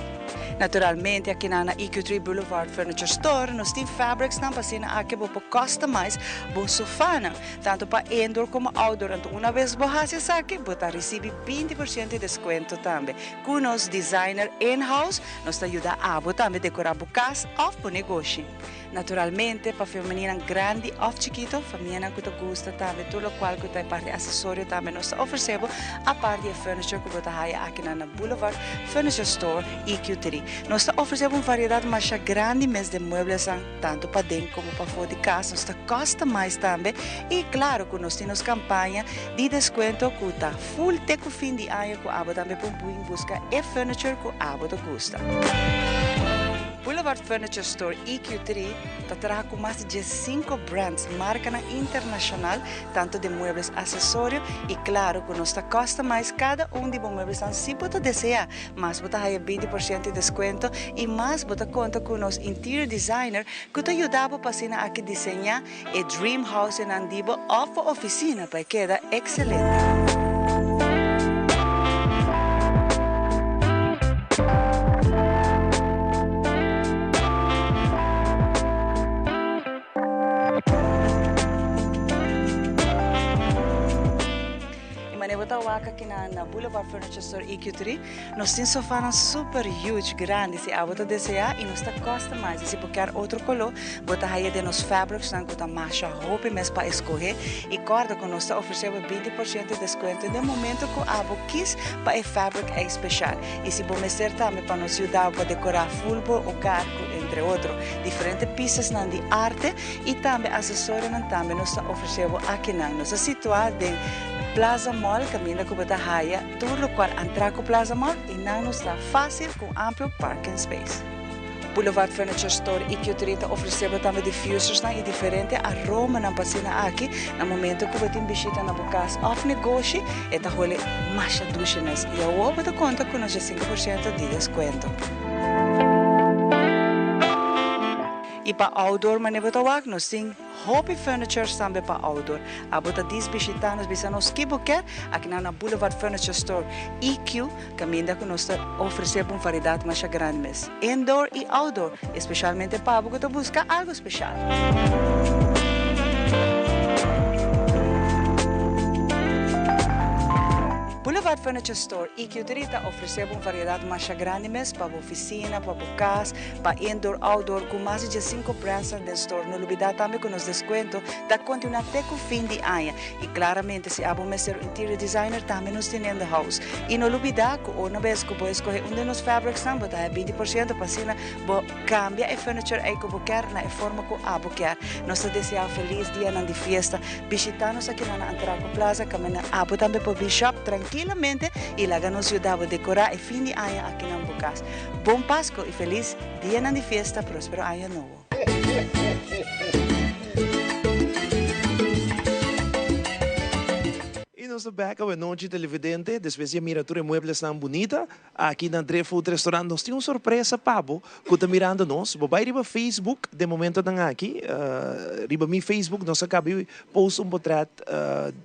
Naturalmente akinan na EQ3 Boulevard Furniture Store nos tin fabricsnan pa asina aki bo por customize bo sofanan. Tanto pa indoor como outdoor. Anto una bes bo haci esaki, bo ta ricibi 20% di descuento tambe. Cu nos designer in-house, nos ta yuda abo tambe decora bo cas of bo negoshi. Naturalmente, pa femeninan grandi of chikito, famianan cu ta gusta tambe tur locual cu ta e parti accesorio tambe nos ta ofrece bo, apart di e furniture cu bo ta haya akinan na Boulevard Furniture Store EQ3. Nos ta ofrece bo un variedad masha grandi mes den mueblesnan. Tanto paden como pafó di cas nos ta customize tambe y claro cu nos tin nos campaña di descuento cu ta full te cu fin di aña cu abo tambe por bin busca e furniture cu abo ta gusta. Boulevard Furniture Store EQ3 ta traha cu mas di diescinco brands, marcanan internacional, tanto den muebles, accesorio y claro cu nos ta customize cada un di bo mueblesnan si bo ta desea. Mas bo ta haya 20% di descuento y mas bo ta conta cu nos interior designer cu ta yuda bo pa asina aki diseña e dream housenan di bo of bo oficina pa e keda excelente. Y manera bo ta wak aki na Boulevard Furniture Store EQ3, nos tin sofanan super huge, grandi, si abo ta desea y nos ta customize. Y si bo kier otro color, bo ta haya den nos fabricsnan cu ta masha hopi mes pa escoge. Y corda cu nos ta ofrece bo 20% di descuento den momento cu abo kies pa e fabric ey special. Y si bo mester tambe pa nos yuda bo pa decora full bo hogar cu entre otro diferente piezasnan di arte y tambe accesorionan tambe nos ta ofrece bo akinan. Nos ta situa den Plaza Mall caminda cu bo ta haya tur locual Antraco Plaza Mall y nan nos ta facil cu un amplio parking space. Boulevard Furniture Store y Q3 ta ofrece bo tambe diffusersnan y diferente aromanan pa asina aki na momento cu bo tin bishita na bo cas of negoshi e ta hole masha dushi mes y awor bo ta conta cu nos 5% di descuento. Y pa outdoor mane bo ta wak nos tin Hopi furnitures tambe pa outdoor. Abo ta dis bishita nos bisa nos ki bo kier akinan na Boulevard Furniture Store EQ kaminda ku nos ta ofresé bo un variedat masha grandi mes, indoor i outdoor, espeshalmente pa abo ku ta buska algu speshal. Boulevard Furniture Store EQ tri ta ofresé bo un variedat masha grandi mes pa bo ofisina, pa bo kas, Pa indoor, outdoor cu mas di diescinco brandsnan den store. No lubida tambe cu nos descuento ta continua te cu fin di aña. Y claramente si abo mester un interior designer tambe nos tin in the house. Y no lubida cu una bes cu bo escoge un di nos fabricsnan bo ta haya 20% pa asina bo cambia e furniture ey cu bo kier na e forma cu abo kier. Nos ta desea feliz dianan di fiesta. Bishita nos aki na Antraco Plaza caminda abo tambe por bin shop trankilamente y laga nos yuda bo decora e fin di aña aki na bo cas. Bon Pasco y feliz dianan di fiesta, prospero aña nobo. Y nos ta bek awe nochi televidente, despues di a mira tur e mueblesnan bunita aki na Driftwood Restaurant, nos tin un sorpresa pa bo cu ta mirando nos. Bo bay riba Facebook den momentonan aki, riba mi Facebook nos a cabi Post un potret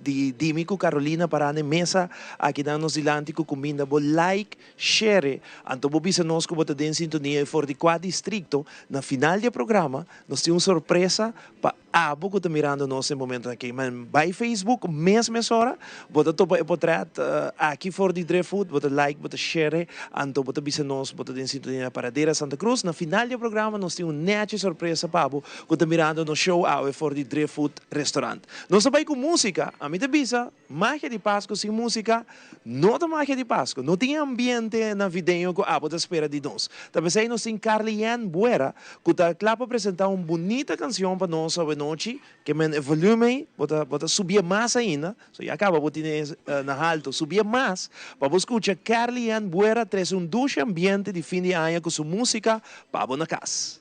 di Dimi cu Carolina para na e mesa aki nan nos dilanti cu cuminda. Bo like, share, anto bo bisa nos cu bo ta den sintonia y for di cua districto. Na final di e programa nos tin un sorpresa pa abo cu ta mirando nos den momento aki. Men bay Facebook mes mesora, bo ta topa e potret aki for di Driftwood, bo ta like, bo ta share, anto bo ta bisa nos bo ta den sintonia na Paradera Santa Cruz. Na final di e programa nos tin un nechi sorpresa pa abo cu ta mirando nos show awe for di Driftwood Restaurant. Nos ta bay cu musica, ami ta bisa magia di Pasco sin musica no ta magia di Pasco, no tin e ambiente navideño cu abo ta spera di nos. Ta pesey nos tin Carly-Ann Buera cu ta cla pa presenta un bunita cancion pa nos awe nochi, ke men e volume ey bo ta bo ta subie mas ainda, so ya caba bo tine na halto, subie mas pa bo scucha Carly-Ann Buera trece un dushi ambiente di fin di aña cu su musica pa bo na cas.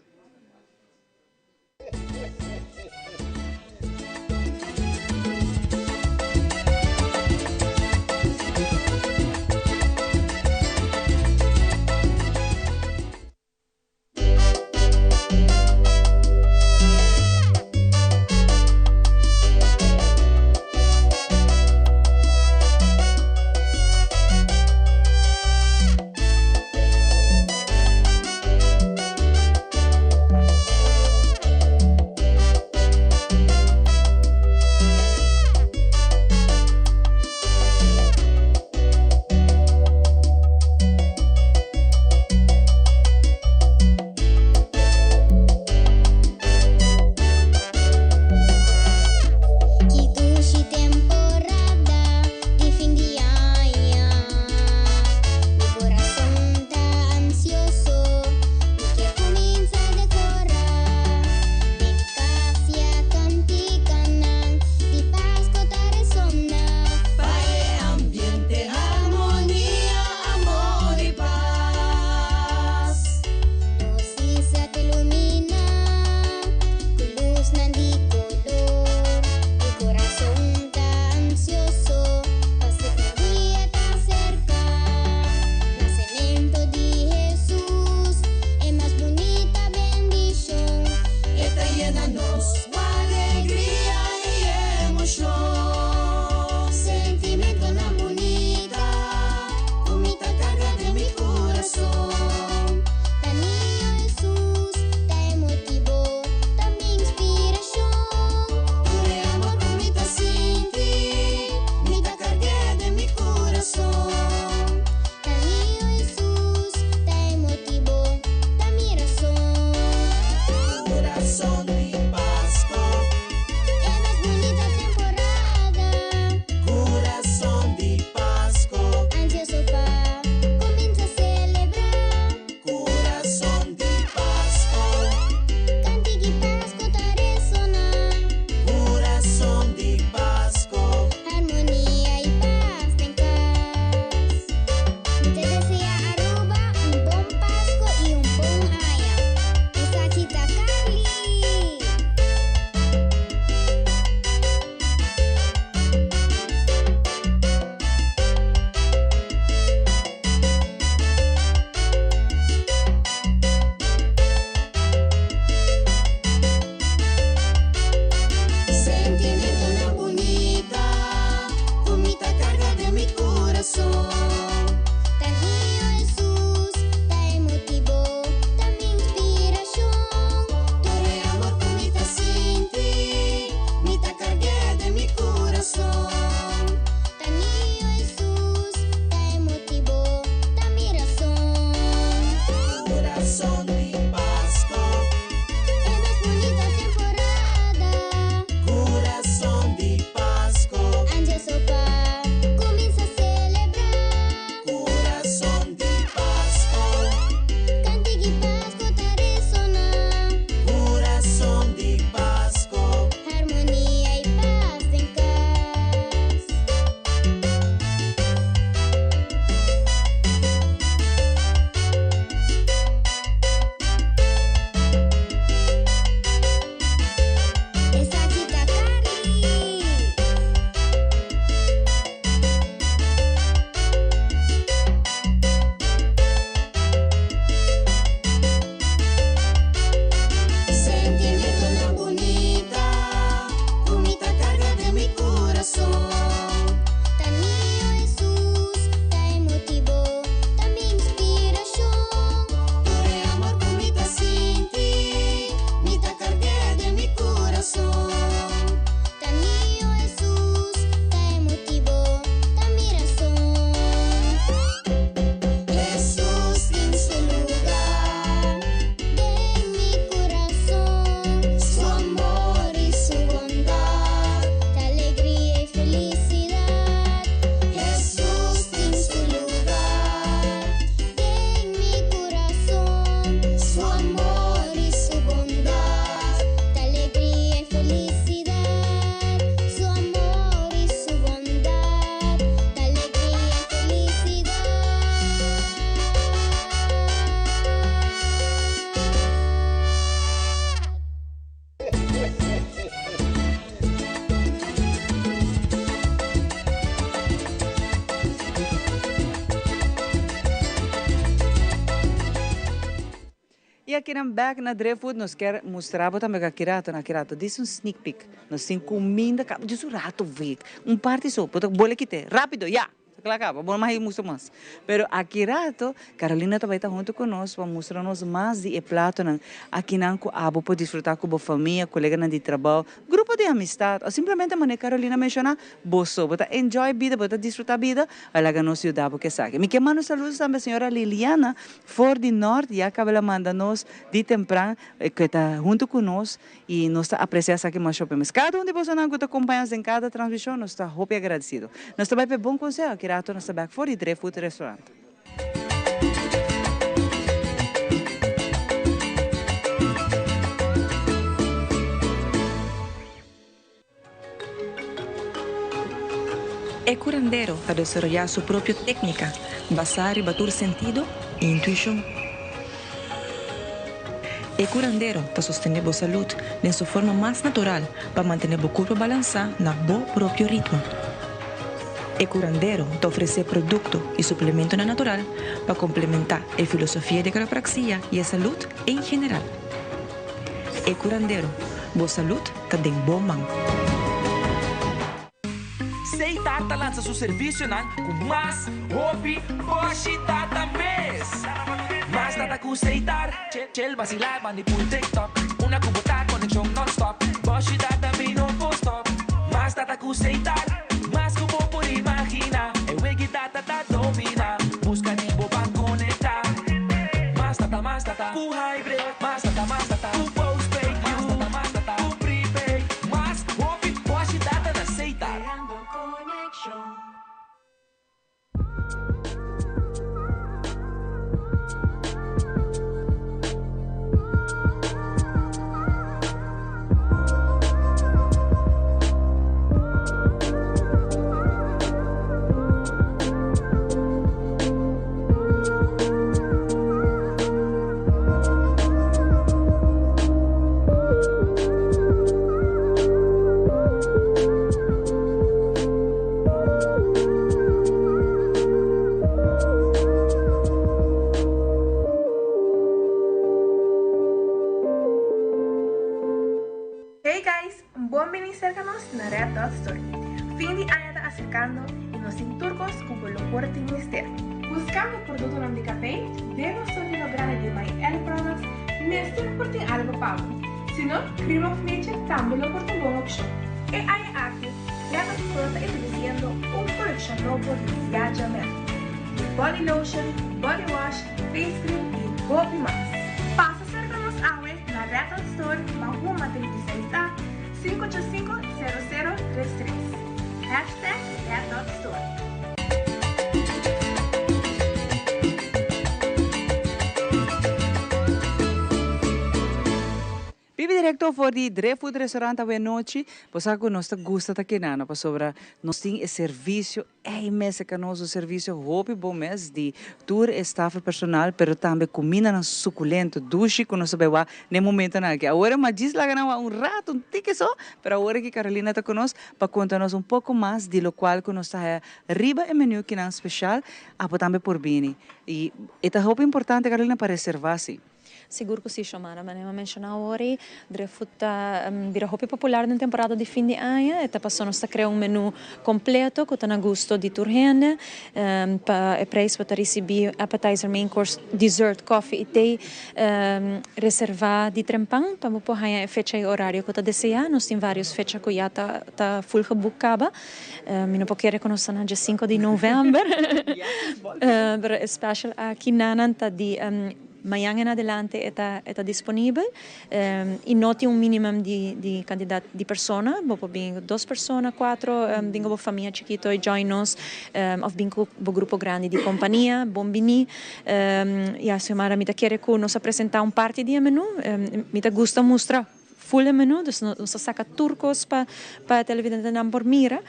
Y akinan bek na Driftwood nos kier mustra bo tambe aki rato, aki rato dis un sneak peek. Nos tin cuminda caba djis un rato wek, un parti so, bo ta bole kite rapido ya! Ta cla caba, bo no mag mustra mas. Pero aki rato Carolina ta bay ta hunto cu nos pa mustra nos mas di e platonan akinan cu abo por disfruta cu bo famia, coleganan di trabao, grupo di amistad o simplemente manera Carolina menciona, bo so. Bo ta enjoy bida, bo ta disfruta bida, a laga nos yuda bo cu esaki. Mi ke manda un saludo tambe señora Liliana for di Nort, ya caba el a manda nos di tempran cu e ta hunto cu nos y nos ta aprecia esaki masha hopi mes. Cada un di bosonan cu ta compaña nos den cada transmision nos ta hopi agradecido. Nos ta bay pa e bon conseho, aki rato nos ta bek for di Driftwood Restaurant. E curandero ta desaroyá su propio técnica basá riba tur sentido i intuishon. E curandero ta sostené bo salud den su forma mas natural pa mantené bo curpa balansá na bo propio ritmo. E curandero ta ofresé producto i suplementonan natural pa complementá e filosofia di quiropraxia i e salud en general. E curandero, bo salud ta den bo man. Setar ta lansa su servicionan cu mas hopi boshi data mes. Mas data cu Setar, Chill vacila bandi pul TikTok. Una cu bo ta conexion non-stop. Boshi data mi no por stop. Mas data cu Setar, mas cu bo por imagina. E wegi data ta domina. Busca di bo ban conecta. Mas data, mas data cu hybrid. Mas data, mas data cu postpaid. Mas data, mas data cu prepaid. Mas hopi boshi data na Setar. Creando conexion. Hey guys, bon bini serka nos na Red Dot Store. Fin di aña ta aserkando i nos tin tur kos ku bo lo por tin mester. Buskando produktonan di kafé? Den nos surtido grandi di My Elle Products mester por tin algu pa bo. Si no, Cream of Nature tambe lo por ta un bon opshon. E aña aki, Red Dot Store ta introdusiendo un kolekshon nobo di Ziaja Men, di body lotion, body wash, face cream i hopi mas. Pasa serka nos awe na Red Dot Store, Mahuma 36 A, 585 0033. Hashtag Red Dot Store. Bibi directo for di Driftwood Restaurant awe nochi. Bo sa cu nos ta gusta ta kenano pasobra nos tin e servicio ey mes e canoso servicio hopi bon mes di tur e staf e personal pero tambe cumindanan suculento dushi cu nos ta bay wak n'e momentonan aki. Awor e Magis laga nan wak un rato un tiki so pero awor aki Carolina ta cu nos pa conta nos un poco mas di locual cu nos ta haya riba e menu kinan special abo tambe por bini y e ta hopi importante Carolina pa reserva si. Sigur ku si, Shomara. Manera mi a menshoná awor ei, Driftwood ta bira hopi popular den temporada di fin di aña. E ta pasobra nos ta krea un menú kompleto ku ta na gusto di tur hende. Pa e preis bo ta risibí appetizer, main course, dessert, kòfi i tei reservá di trempan pa bo por haña e fecha i orario ku ta deseá. Nos tin vários fecha ku ya ta ta full geboek kaba. Mi no por kere ku nos ta na dje sinku di novèmber, pero e special aki nanan ta di Mañan en adelante e ta e ta disponibel y no tin un minimum di di cantidad di persona, bo por bin cu dos persona, cuatro, bin cu bo famia chikito y join nos of bin cu bo grupo grandi di compania, bon bini. Ya Xiomara mi ta kere cu nos a presenta un parti di e menu, mi ta gusta mustra. Full e menu, dus nos ta saca tur cos pa pa televidentenan por mira.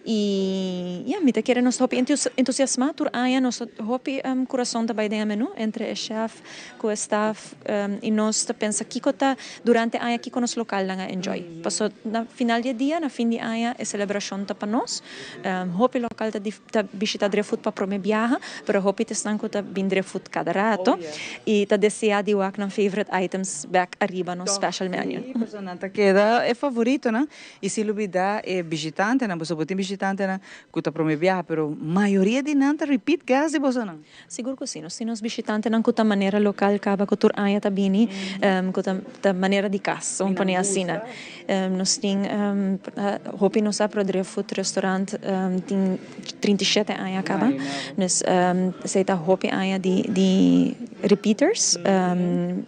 Y ya, mi ta kere nos ta hopi entusiasma tur aña nos ta hopi curason ta bay den e menu entre e chef cu e staff y nos ta pensa kico ta durante aña kico nos localnan a enjoy. Paso na final di e dia, na fin di aña e celebracion ta pa nos. Hopi local ta ta bishita Driftwood pa prome biaha, pero hopi ta esnan cu ta bin Driftwood cada rato y ta desea di wak nan favorite items bek ariba nos special menu. Sí, pasobra nan ta keda e favoritonan y sin lubida e bishitantenan, pasobra bo tin bishitantenan cu ta prome biaha, pero mayoria di nan ta repeat guests di bosonan. Sigur cu si, nos tin nos bishitantenan cu ta manera local caba cu tur aña ta bini, cu ta manera di cas, un pone asina. Nos tin hopi nos a pero Driftwood Restaurant tin 37 aña caba, dus esey ta hopi aña di repeaters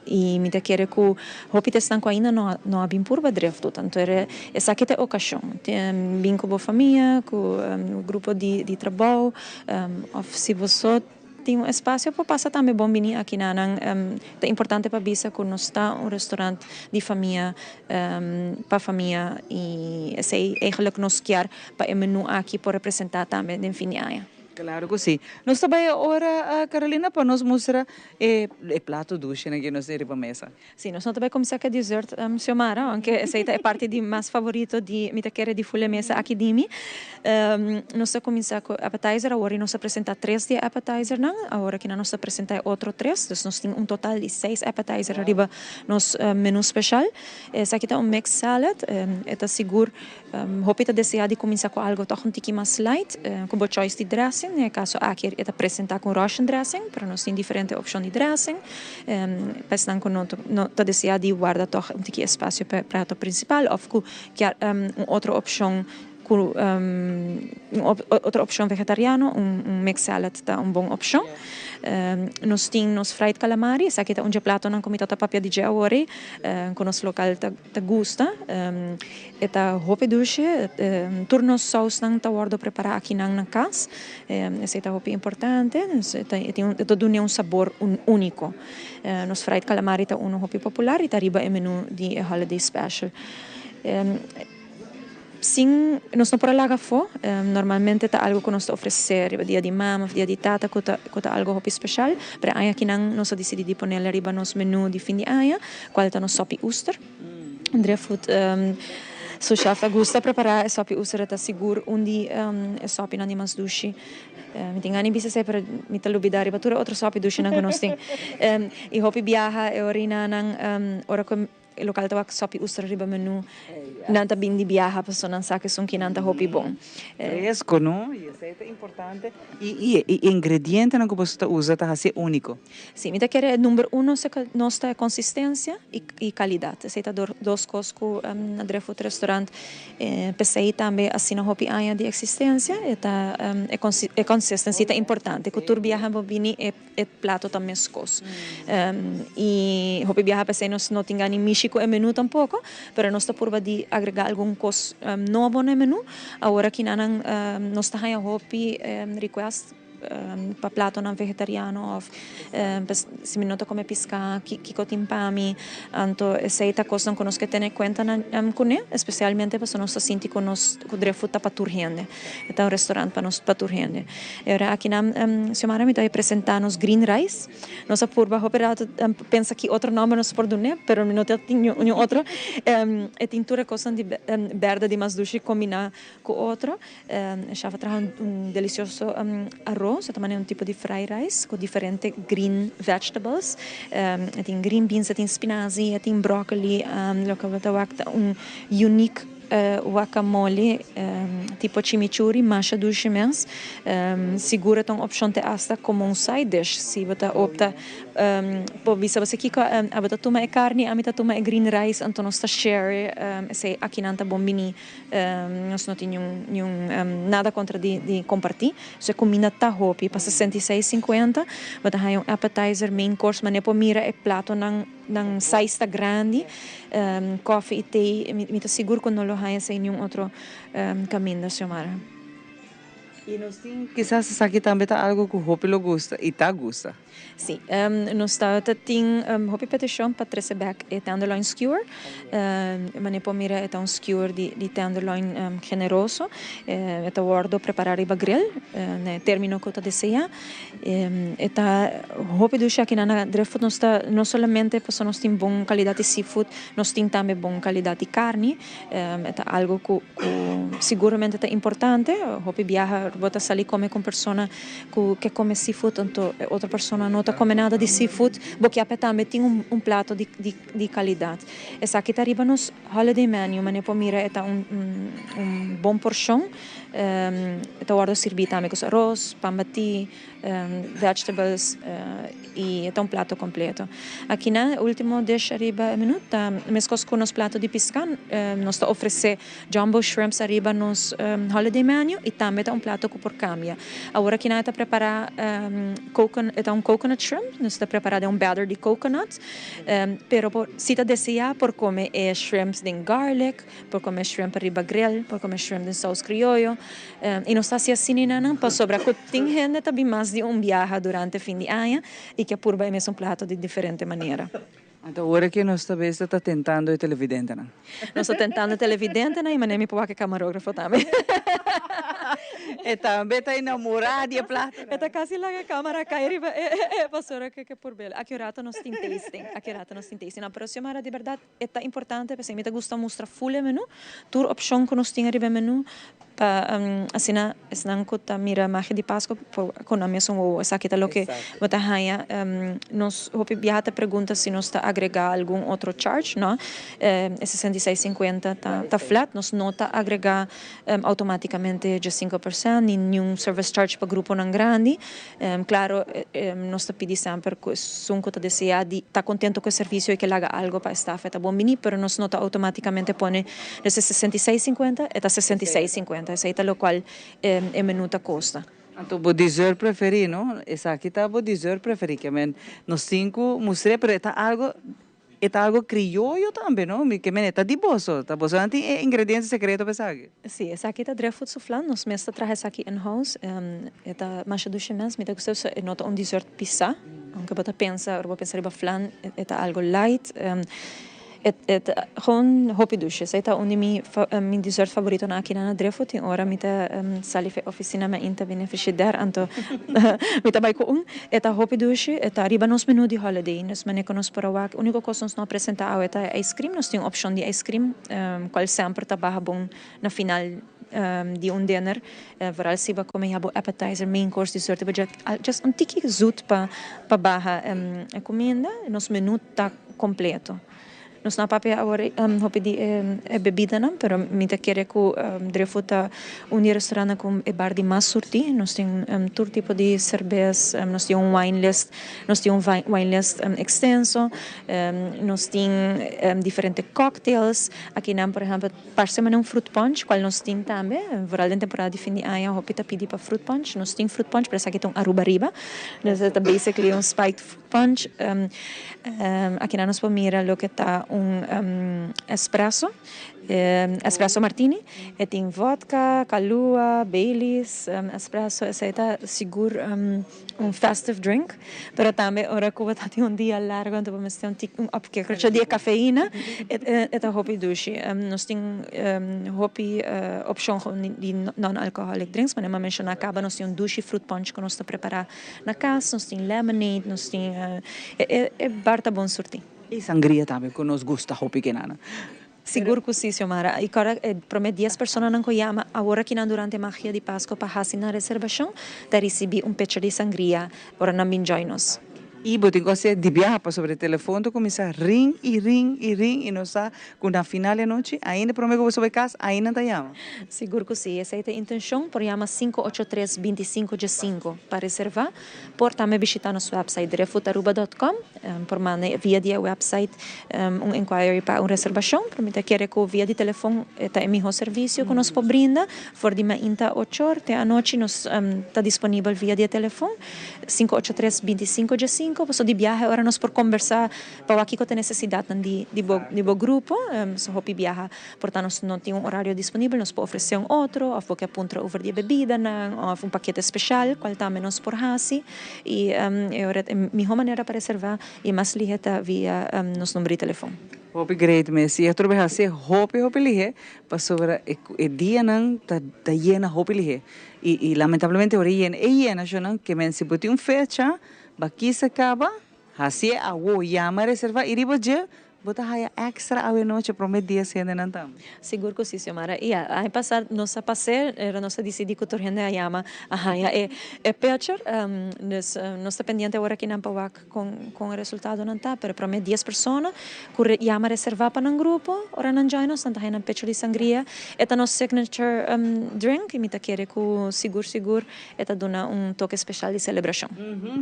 y mi ta kere cu hopi ta esnan cu ainda no a bin purba Driftwood, anto esaki ta e ocasion, bin cu bo famia, cu grupo di trabou. Of si boso tin un espacio por pasa tambe bon bini aki na nan. Ta importante pa bisa cu nos ta un restaurant di famia pa famia y esey eigenlijk nos kier pa e menu aki por representa tambe den fin di aña. Claro cu si. Nos ta bay ahora Carolina pa nos mustra e plato dushinan cu nos tin riba mesa. Sí, nos no ta bai kuminsá ku e dessert, Xiomara, aunke esei ta e parti di mas favorito di mi ta kere di ful e mesa aki di mi. Nos ta kuminsá ku appetizer awor i nos a presentá tres di e appetizernan. Awor aki nan nos ta presentá e otro tres, dus nos tin un total di seis appetizer ariba nos menu speshal. Esaki ta un mixed salad, e ta sigur Hopi ta deseá di kuminsá ku algu tòg un tiki mas light, ku bo choice di dressing. Den e kaso aki e ta presentá ku un Russian dressing, pero nos tin diferente opshon di dressing. Pa esnan ku no ta deseá di warda tòg un tiki espasio pa e plato prinsipal òf ku kier un otro opshon ku un otro opshon vegetariano, un mixed salad ta un bon opshon. Nos tin nos fried calamari, esaki ta un dje platonan ku mi ta ta papia di dje awor ei, ku nos lokal ta. Ta gusta, e ta hopi dushi, tur nos sausnan ta wordo prepara akinan na cas, esey ta hopi importante, e tin e ta duna un sabor unico. Nos fried calamari ta uno hopi popular y ta riba e menu di e holiday special. Sin nos no por a laga afo, normalmente ta algo cu nos ta ofrece riba dia di mama of dia di tata cu ta cu ta algo hopi special, pero e aña akinan nos a dicidi di ponele riba nos menu di fin di aña, cual ta nos sopi oester. Driftwood su chef a gusta prepara e sopi oester, e ta sigur un di e sopinan di mas dushi. Mi tin gana di bisa esei pero mi ta lubida riba tur e otro sopi dushinan cu nos tin. Y hopi biaha e orinanan ora cu. E lokal ta wak sopi ustra riba menu. Nan ta bin di biaha pasobra nan sa ku esun kinan ta hopi bon. Fresco no? Y esei ta importante. Y e ingredientenan ku boso ta usa ta hasié úniko. Sí, mi ta kere e number uno nos ta e konsistensia y kalidat. Esei ta dos kos ku na Driftwood Restaurant P'esei tambe asina hopi aña di eksistensia e ta e consistency ta importante. Ku tur biaha bo bini e. E plato ta meskos. I hopi biaha p'esei nos no tin gana di mishi ku e menú tampoko, pero nos ta purba di agregá algun kos nobo na e menú. Awor aki nan nos ta haña hopi request pa platonan vegetariano òf si mi no ta kome piská kiko tin pa mi. Anto esei ta kosnan ku nos ke tene kuenta kuné, espesialmente pasobra nos ta sinti ku nos ku Driftwood ta pa tur hende. E ta un restaurant pa nos pa tur hende. E ora akinan Xiomara mi ta e presenta nos green rice. Nos a purba hopi rato pensa ki otro nomber nos por dun'e, pero mi no ta tin niun otro. E tin tur e kosnan di berde di mas dushi kombina ku otro. E shaf a traha un delicioso aros, e ta manera un tipo di fried rice ku diferente green vegetables. E tin green beans, e tin spinazi, e tin broccoli, loke bo ta wak ta un unique Guacamole tipo chimichurri masha dushi mes. Sigur e ta un opcion te hasta como un side dish si bo ta opta por bisa bo si kico abo ta tuma e carni ami ta tuma e green rice anto nos ta share esey akinan ta bon bini nos no tin niun nada contra di comparti. So e cuminda ta hopi pa 66.50 bo ta haya un appetizer, main course mane por mira e platonan. Nan size ta grandi, koffie y thee, mi ta sigur cu no lo haya esey niun otro caminda, Xiomara. Y nos tin, kisas esaki tambe ta algo cu hopi lo gusta y ta gusta. Si, nos ta tin hopi peticion pa trece bek e tenderloin skewer. Manera por mira e ta un skewer di tenderloin generoso. E ta wordo prepara riba grill na e termino cu ta desea. E ta hopi dushi aki na Driftwood nos ta no solamente pasobra nos tin bon calidad di seafood, nos tin tambe bon calidad di carni. E ta algo cu siguramente ta importante. Hopi biaha bo ta sali come cu un persona cu ke come seafood anto e otro persona no ta come nada di seafood. Bo kier pa tambe tin un plato di calidad. Esaki ta riba nos holiday menu, manera por mira e ta un bon porcion. E ta wordo sirbi tambe cu aros, pan bati, vegetables y e ta un plato completo. Akinan e ultimo dish ariba e menu ta mescos cu nos plato di pisca, nos ta ofrece jumbo shrimps ariba nos holiday menu y tambe ta un plato cu por cambia. Awor akinan e ta prepara e ta un coconut shrimp, nos ta prepara den un batter di coconut, pero por si ta desea por come e shrimps den garlic, Por come shrimp riba grill, por come shrimp den saus crioyo. Y nos ta haci asina nan pasobra cu tin hende ta bin mas di un biaha durante fin di aña y ke purba e mesun plato di diferente manera. Anto ora ke nos ta bes ta tentando e televidentenan? Nos ta tentando e televidentenan y manera mi por wak e camarógrafo tambe. E tambe ta enamorá di e platonan. E ta casi laga e camara cay riba e pasobra ke purb'el. Aki un rato nos tin tasting, aki un rato nos tin tasting. No, pero Xiomara di berdad. E ta importante, p'esei mi ta gusta mustra ful e menu, tur opshon ku nos tin riba e menu, pa asina esnan ku ta mira Magia di Pasku por ku nan mesun wowo esaki ta loke bo ta haña. Nos hopi biaha ta pregunta si nos ta agregá algun otro charge, no, e 66 cincuenta ta flat, nos no ta agregá automáticamente 15% ni niun service charge pa gruponan grandi. Claro, nos ta pidi semper cu esun cu ta desea di ta contento cu e servicio y ke laga algo pa e staff e ta bon bini, pero nos no ta automaticamente pone nos e 66 cincuenta, e ta 66 cincuenta, esey ta locual e menu ta costa. Anto bo dessert preferi, no? Esaki ta bo dessert preferi, ke men nos tin cu mustra, pero e ta algo crioyo tambe, no? Mi ke men e ta di boso, ta boso nan tin e ingrediente secreto pa esaki. Si, esaki ta Driftwood su flan, nos mes ta traha esaki in-house, e ta masha dushi mes, mi ta gusta e no ta un dessert pisa, aunke bo ta pensa, ora bo pensa riba flan, e ta algo light, e ta gewoon hopi dushi, esey ta un di mi dessert favoritonan aki na Driftwood, tin ora mi ta sali for e oficina mi ainda bini frigider, anto mi ta bay cu un, e ta hopi dushi, e ta riba nos menu di holiday, nos manera cu nos por a wak, unico cos nos no a presenta awe ta e ice cream, nos tin un opcion di ice cream, cual semper ta baha bon na final di un dinner, vooral si bo a come ya bo appetizer, main course, dessert, bo just un tiki zoet pa baha e cuminda, nos menu ta completo. Nos no a papia awor hopi di e bebidanan, pero mi ta kere cu Driftwood ta un di e restaurantnan cu e bar di mas surti. Nos tin tur tipo di cerbes, nos tin un wine list, nos tin un wine list extenso, nos tin diferente cocktails. Akinan, por ehempel, parce manera un fruit punch, cual nos tin tambe, vooral den temporada di fin di aña hopi ta pidi pa fruit punch. Nos tin fruit punch, pero esaki ta un Aruba riba. Dus e ta basically un spiked fruit punch. Akinan nos por mira loke ta un espresso, espresso martini. E tin vodka, Kahlua, Baileys, espresso, esey ta sigur un festive drink, pero tambe ora cu bo ta tin un dia largo anto bo mester un opkikkertje di e cafeina, e ta hopi dushi. Nos tin hopi opcion di non-alcoholic drinks, manera mi a menciona caba nos tin un dushi fruit punch cu nos ta prepara na cas, nos tin lemonade, nos tin e bar ta bon surti. Y sangria tambe cu nos gusta hopi kenana. Sigur cu si, Xiomara. Y ora e prome 10 personanan cu yama awor akinan durante Magia di Pasco pa haci nan reservacion, ta ricibi un pitcher di sangria ora nan bin join nos. Y bo tin cu haci di biaha pasobra e telefon ta cuminsa ring y ring y ring y nos sa cu na final di anochi ainda prome cu bo subi cas ainda ta yama. Sigur cu si, esey ta e intencion, por yama 583 25 15 pa reserva. Por tambe bishita nos website driftwoodaruba.com, por manda via di e website un inquiry pa un reservacion. Pero mi ta kere cu via di telefon ta e miho servicio cu nos por brinda. For di mainta 8 or te anochi nos ta disponibel via di e telefon 583 25 15. 5, pasobra di biaha e ora nos por kombersá pa wak kiko ta e nesesidatnan di di bo di bo grupo. So hopi biaha por ta nos no tin un orario disponibel, nos por ofresé un otro òf bo ke puntra over di e bebidanan òf un pakete speshal kual tambe nos por hasi. I e ora e mihó manera pa reservá i mas lihe ta via nos number di telefòn. Hopi great mes. I otro bes hasi hopi hopi lihe pasobra e dianan ta ta yena hopi lihe. I i lamentablemente ora e yena e yena shonnan ke men si bo tin un fecha bakisa kaba hasié awo yama reserva i riba dje Bo ta haya extra awe noche prome dies hendenan tambe. Sigur cu si, Xiomara. Y ya, aña pasa nos a pas'é, era nos a dicidi cu tur hende a yama a haya e e pitcher. Dus nos ta pendiente awor aki nan pa wak con con e resultadonan ta, pero prome dies persona cu yama reserva pa nan grupo, ora nan join nos nan ta haya nan pitcher di sangria. E ta nos signature drink y mi ta kere cu sigur sigur e ta duna un toke special di celebracion.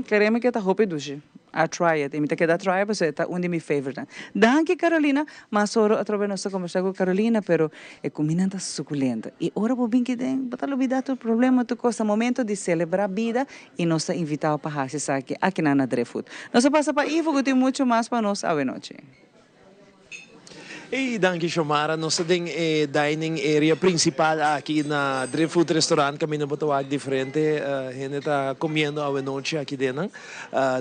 Keremi cu e ta hopi dushi. I try it y mi ta keda try it pasobra e ta un di mi favoritenan. Danki Carolina, mas oro atrobe nos ta combersa cu Carolina pero e cuminda ta suculento y ora bo bin kiden bo ta lubida tur problema tur cos ta momento di celebra bida y nos ta invitao pa haci esaki akinan na Driftwood. Nos a pasa pa Ivo cu tin mucho mas pa nos awenochi. Ey danki Xiomara, nos ta den e dining area principal aki na Driftwood Restaurant caminda bo ta wak diferente hende ta comiendo awe nochi aki den nan.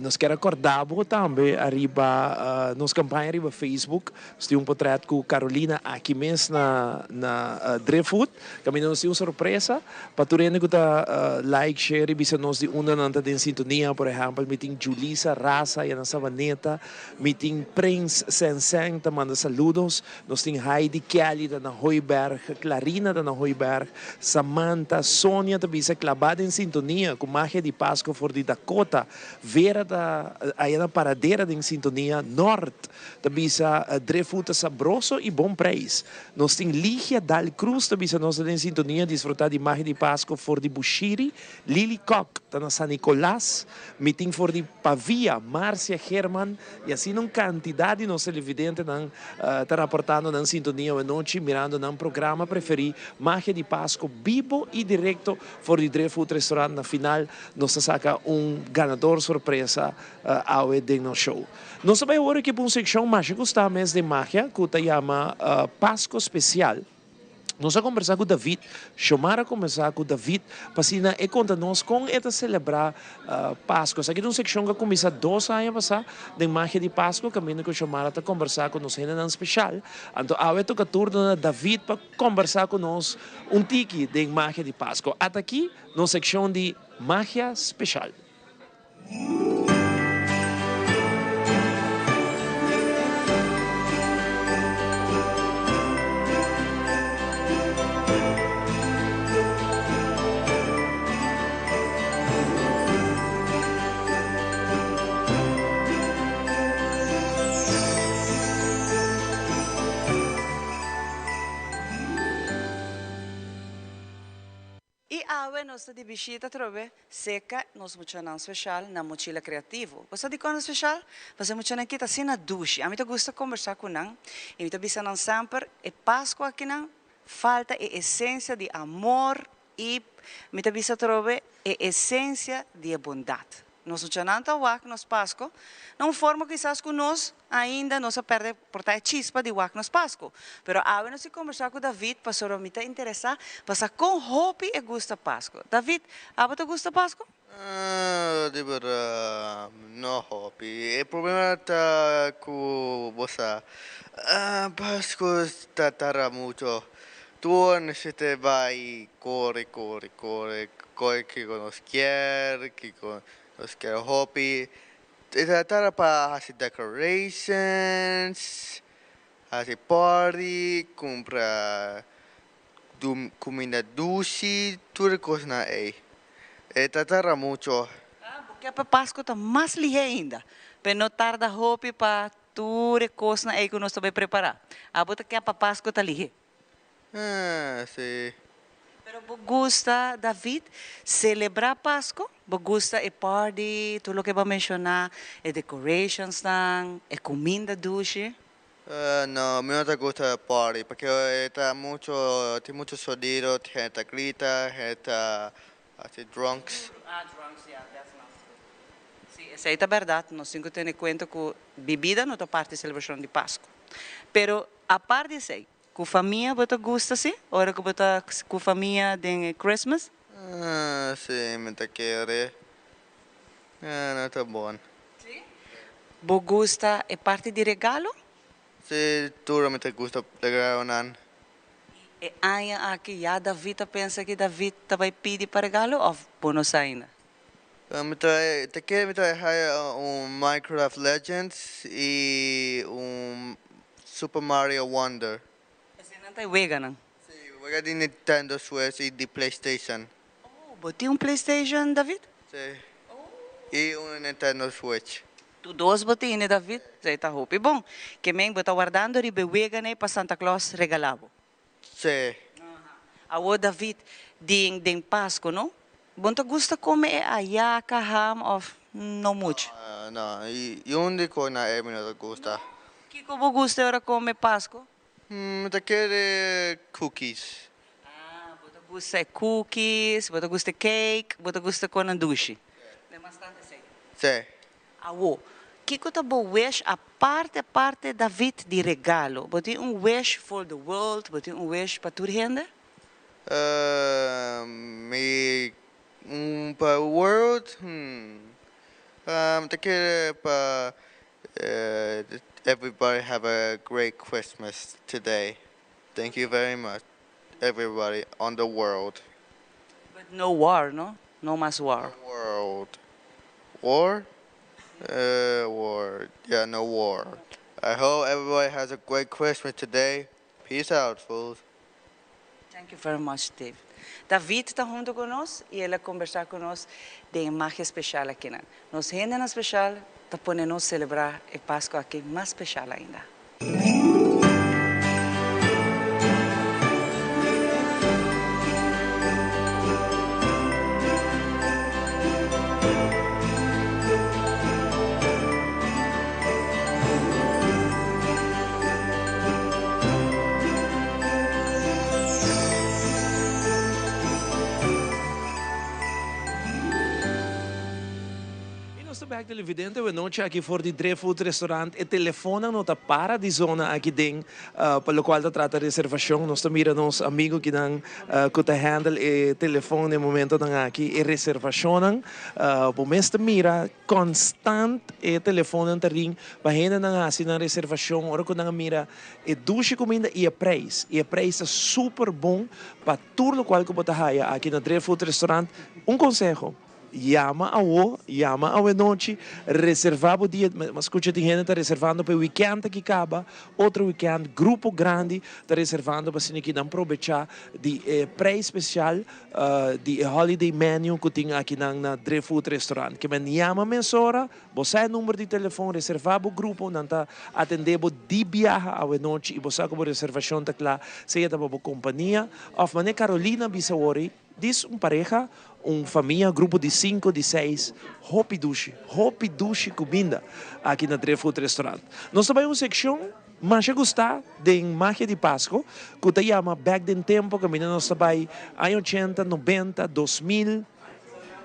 Nos kier a corda bo tambe ariba nos campaña riba Facebook, nos tin un potret cu Carolina aki mes na na Driftwood caminda nos tin un sorpresa pa tur hende cu ta like, share y bisa nos di unda nan ta den sintonia, por ehempel mi tin Julisa Raza ya na Savaneta, Mi tin Prins Senseng ta manda saludos, nos tin Heidi Kelly ta na Hooiberg, Clarina ta na Hooiberg, Samantha, Sonia ta bisa klabá den sintonia ku magia di Pasko for di Dakota, Vera ta aya na Paradera den sintonia, Nort ta bisa Driftwood ta sabroso i bon preis. Nos tin Ligia Dal Cruz ta bisa nos ta den sintonia disfrutá di magia di Pasko for di Bushiri, Lily Kok ta na San Nicolas, mi tin for di Pavia, Marcia Herman y asina un cantidad di nos televidentenan ta raportando nan sintonia awenochi mirando nan programa preferi Magia di Pasco bibo y directo for di Driftwood Restaurant. Na final nos ta saca un ganador sorpresa awe den nos show. Nos ta bay awor aki pa un seccion masha gusta mes den magia cu ta yama Pasco Special. Nos a kombersá ku David, Xiomara a kombersá ku David pa asina e konta nos kon e ta selebrá Paskua. Esaki ta un sekshon ku a kuminsá dos aña pasá den Magia di Paskua kaminda ku Xiomara ta kombersá ku nos hendenan speshal. Anto awe a toka turno na David pa kombersá ku nos un tiki den Magia di Paskua. Ata aki nos sekshon di Magia Speshal. I awe nos ta di bishita atrobe seka nos muchanan speshal na Mochila Creativo. Bo sa dikon ta speshal? Pasobra e muchanan aki ta asina dushi. Ami ta gusta kombersá ku nan i mi ta bisa nan semper e Paskua akinan falta e esensia di amor i mi ta bisa atrobe e esensia di e bondat. Nos muchanan ta wak nos Pasko na un forma kisas ku nos ainda nos a pèrdè por ta e chispa di wak nos Pasko. Pero awe nos tin kombersá ku David pasobra mi ta interesá pa sa kon hopi e gusta Pasko. David, abo ta gusta Pasko? Di bèrdat no hopi. E problema ta ku bo sa Pasko ta tarda mucho. Tur nesete bai kore kore kore kore kiko nos kier kiko nos kier hopi e ta tarda pa hasi decorations hasi party kumpra kuminda dushi tur e kosnan ei e ta tarda mucho. Bo kier pa Pasco ta mas lihe ainda pero no tarda hopi pa Tur e kosnan ei ku nos ta bai prepará. Abo ta ke pa Paskua ta lihé. Ah, sí. Pero bo gusta, David, selebrá Paskua? Bo gusta e party, tur loke bo a menshoná, e decorationsnan, e kuminda dushi? Ah, no, mi no ta gusta e party, paske e ta mucho, tin mucho sonido, hende ta grita, hende ta hasi drunks. Ah, drunks, ya, that's not good. Si, esei ta bèrdat. Nos tin ku tene kuenta ku bibida no ta parti selebrashon di Pasku. Pero apart di esei, ku famia bo ta gusta si? Ora ku bo ta ku famia den e Christmas? Si, mi ta kere. No ta bon. Si? Bo gusta e parti di regalo? Si, tur mi ta gusta regalonan. E aña aki ya David ta pensa ki David ta bai pidi pa regalo of bo no sa ainda? Mi ta ta kere mi ta bai haya un Minecraft Legends y un Super Mario Wonder. Eseinan ta e weganan? Si, wega di Nintendo Switch y di PlayStation. Oh, bo tin un PlayStation, David? Si, y un Nintendo Switch. Tur dos bo tene, David? Esei ta hopi bon. Ke men bo ta wardando riba e weganan pa Santa Claus regala bo? Sí. Awor David, den den Pasco no? Bo no ta gusta come e ayaca, ham of no mucho? No, no, y un di cos na e mi no ta gusta. Kico bo gusta e ora come Pasco? Mi ta kere cookies. Ah, bo ta gusta e cookies, bo ta gusta e cake, bo ta gusta conan dushi. Demastante esey. Sí. Awo, kiko ta bo wish aparte aparte David di regalo? Bo tin un wish for the world, bo tin un wish pa tur hende? Mi un pa world? Hmm. Mi ta kere pa everybody have a great Christmas today. Thank you very much everybody on the world. But no war, no? No mas war. World. War? War. Yeah, no war. I hope everybody has a great Christmas today. Peace out, fools. Thank you very much, David. David ta hunto cu nos y el a conversa cu nos den e magia special akinan. Nos hendenan special ta pone nos celebra e Pasco aki mas special ainda. Y nos ta bek televidente awe nochi aki for di Driftwood Restaurant. E telefonnan no ta para di zona aki den pa locual ta trata reservacion. Nos ta mira nos amigo kinan cu ta handle e telefon den momentonan aki, e reservacionnan. Bo mes ta mira constant e telefonnan ta ring pa hendenan haci nan reservacion ora cu nan a mira e dushi cuminda y e prijs. Y e prijs ta super bon pa tur locual cu bo ta haya aki na Driftwood Restaurant. Un conseho. Yama awo, yama awenochi, reserva bo dia, mi a scucha tin hende ta reservando pa e weekend aki caba, otro weekend, grupo grandi ta reservando pa asina ki nan probecha di e prijs special di e holiday menu cu tin aki nan na Driftwood Restaurant. Ke men yama mesora, bo sa e number di telefon, reserva bo grupo, nan ta atende bo di biaha awenochi y bo sa cu bo reservacion ta cla, sea ta pa bo compania of mane Carolina bisa wori. Dis un pareha, un famia, grupo di sinku, di seis, hopi dushi, hopi dushi kuminda aki na Driftwood Restaurant. Nos ta bai un sekshon masha gustá den Magia di Pasko ku ta yama Bèk den Tempu kaminda nos ta bai aña ochenta, nobenta, 2000,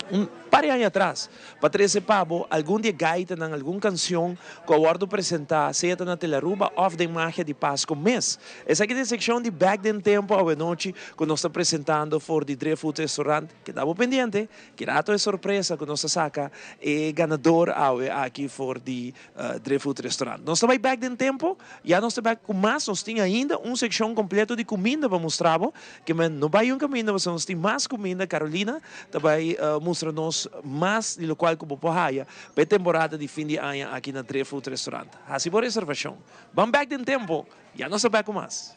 un par di aña atras pa trese pa bo algun di e gaitanan, algun kansion ku a wòrdu presentá sea ta na Telaruba òf den Magia di Pasko mes. Esaki ta e sekshon di Bèk den Tempu awenochi ku nos ta presentando for di Driftwood Restaurant. Keda bo pendiente, ki rato e sorpresa ku nos ta saka e ganador awe aki for di Driftwood Restaurant. Nos ta bai bèk den tempu, ya nos ta bèk ku mas, nos tin ainda un sekshon kompleto di kuminda pa mustra bo. Ke men no bai un kaminda pasobra nos tin mas kuminda, Carolina ta bai mustra nos mas di lokual ku bo por haya pa e temporada di fin di aña aki na Driftwood Restaurant. Hasi bo reservashon. Ban bèk den tempu, ya nos ta bèk ku mas.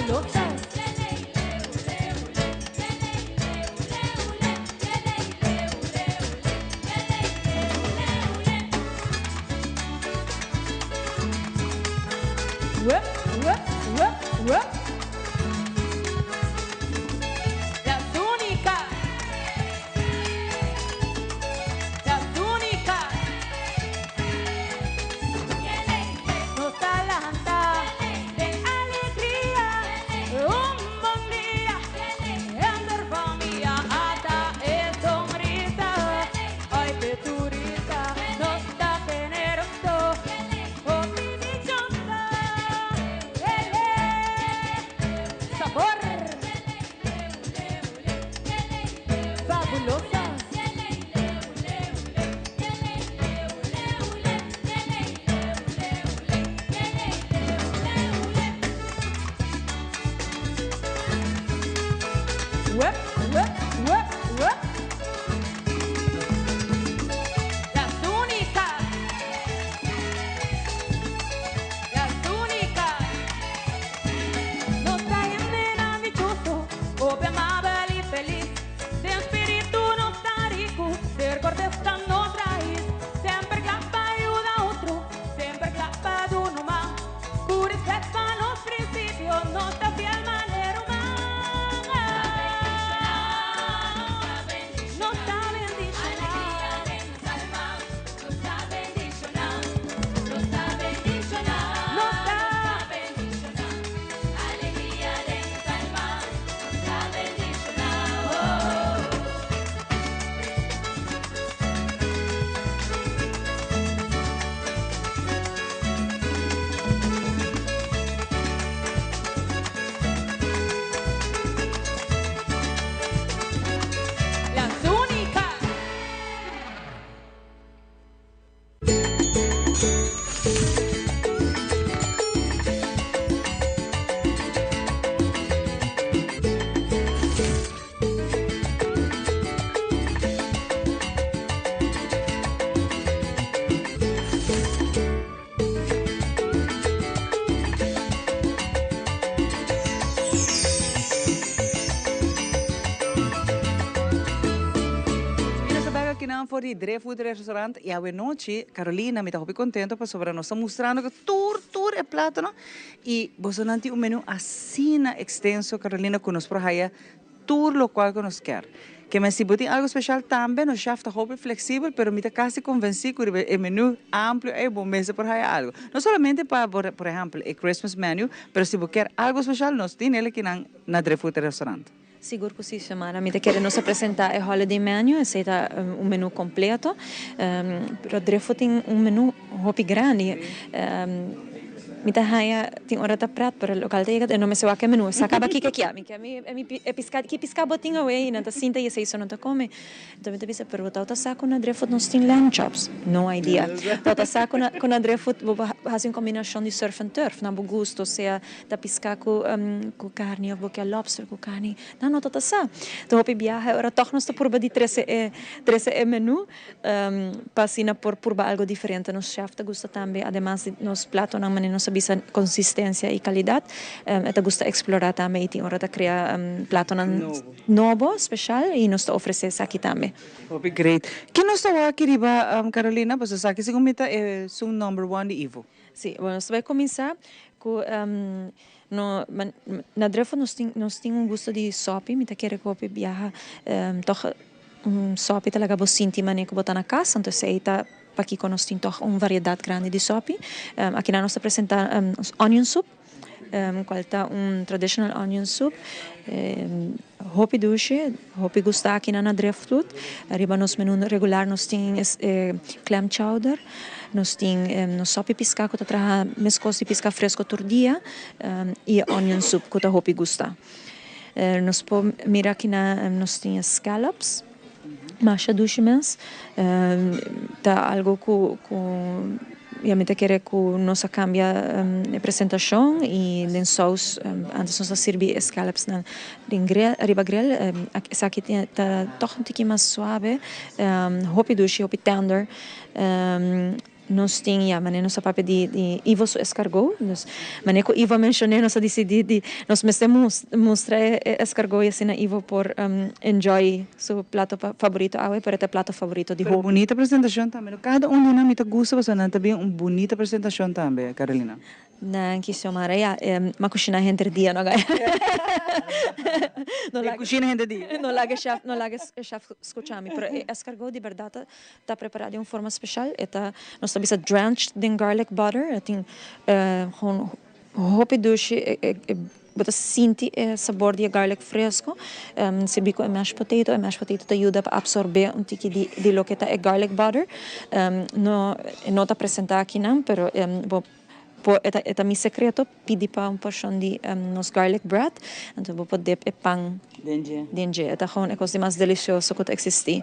Fabulosas. Wup, wup, wup, wup. Las únicas. Las únicas. Nos ta lanta den alegria. Un bon dia. Henter famia ata e sonrisa. Ay p'e turista. Nos ta generoso. Hopi dichoso. Sabor. Fabulosas. Wup, wup, wup, wup. Las únicas. Las únicas. Nos ta hende dichoso, hopi amabel y feliz. Den spirito nos ta rico, ser cortes ta nos rais. Semper cla pa yuda otro, semper cla pa duna man. Cu respet pa nos principio, nos ta fiel manera humano. Nos ta bendiciona. Nos ta bendiciona. Nos ta bendiciona. Nos ta bendiciona. Alegria den nos alma. Nos ta bendiciona. Oh. Las únicas. Mi nos ta bek akinan for di Driftwood Restaurant y awe nochi Carolina mi ta hopi contento pasobra nos ta mustrando cu tur tur e platonan y bosonan tin un menu asina extenso Carolina cu nos por haya tur locual cu nos kier. Ke men si bo tin algo special tambe nos chef ta hopi flexibel pero mi ta casi convenci cu riba e menu amplio ey bo mester por haya algo. No solamente pa por ehempel e Christmas menu pero si bo kier algo special nos tin el akinan na Driftwood Restaurant. Sigur cu si, Xiomara. Mi ta kere nos a presenta e holiday menu, esey ta un menu completo. Pero Driftwood tin un menu hopi grandi. Mi ta haya tin ora ta pret, pero local ta yega e no mester wak e menu. Sa caba kiko kia. Mi ke mi e pisca, ki pisca bo tin awe? Y nan ta sinta y esey so nan ta come. Enton mi ta bisa, pero bo tawata sa cu na Driftwood nos tin lamb chops? No idea. Tawata sa cu na cu na Driftwood bo por haci un combinacion di surf and turf na bo gusto, sea ta pisca cu cu carni of bo ke lobster cu carni. Nan no tawata sa. Enton hopi biaha ora tog nos ta purba di trece e trece e menu pa asina por purba algo diferente. Nos chef ta gusta tambe, ademas di nos platonan manera nos a bisa consistencia y calidad, e ta gusta explora tambe y tin ora ta crea platonan Nobo, special y nos ta ofrece esaki tambe. Hopi great. Ken nos ta wak aki riba Carolina? Pasobra esaki segun mi ta esun number one di Ivo. Si, bueno nos ta bai cuminsa cu no na Drefo nos tin nos tin un gusto di sopi, mi ta kere cu hopi biaha toch un sopi ta laga bo sinti mane cu bo ta na cas, anto esey ta pakico nos tin toch un variedad grandi di sopi. Akinan nos ta presenta onion soup. Cual ta un traditional onion soup hopi dushi, hopi gusta aki na Driftwood. Riba nos menu regular nos tin clam chowder, nos tin nos sopi pisca cu ta traha mescos di pisca fresco tur dia y e onion soup cu ta hopi gusta. Nos por mira aki na nos tin scallops masha dushi mes ta algo cu cu ya mi ta kere cu nos a cambia e presentacion y den saus antes nos a sirbi e scallops nan den grill riba grill esaki ta toch un tiki mas suave hopi dushi hopi tender. Nos tin ya manera nos a papia di di Ivo su escargot, dus manera cu Ivo a mencione nos a dicidi di nos mester mustra e escargot y asina Ivo por enjoy su plato favorito awe, pero e ta e plato favorito di Pero hopi. bunita presentacion tambe, no cada un di nan mi ta gusta pasobra nan ta bin un bunita presentacion tambe, Carolina. Danki Xiomara, ya m'a cushina henter dia no gaya. E cushina henter dia. No laga e chef, no laga e chef scucha mi, pero e escargot di berdad ta Ta prepará di un forma speshal. E ta, nos ta bisa drenched den garlic butter. E tin gewoon hopi dushi. E bo ta sinti e sabor di e garlic fresco. Sirbi ku e mashed potato. E mashed potato ta yuda pa absorbé un tiki di di loke ta e garlic butter. No, e no ta presentá akinan, pero bo por e ta e ta mi sekreto. Pidi pa un porshon di nos garlic bread, anto bo por dip e pan den dje. E ta gewoon e kos di mas delicioso ku ta eksistí.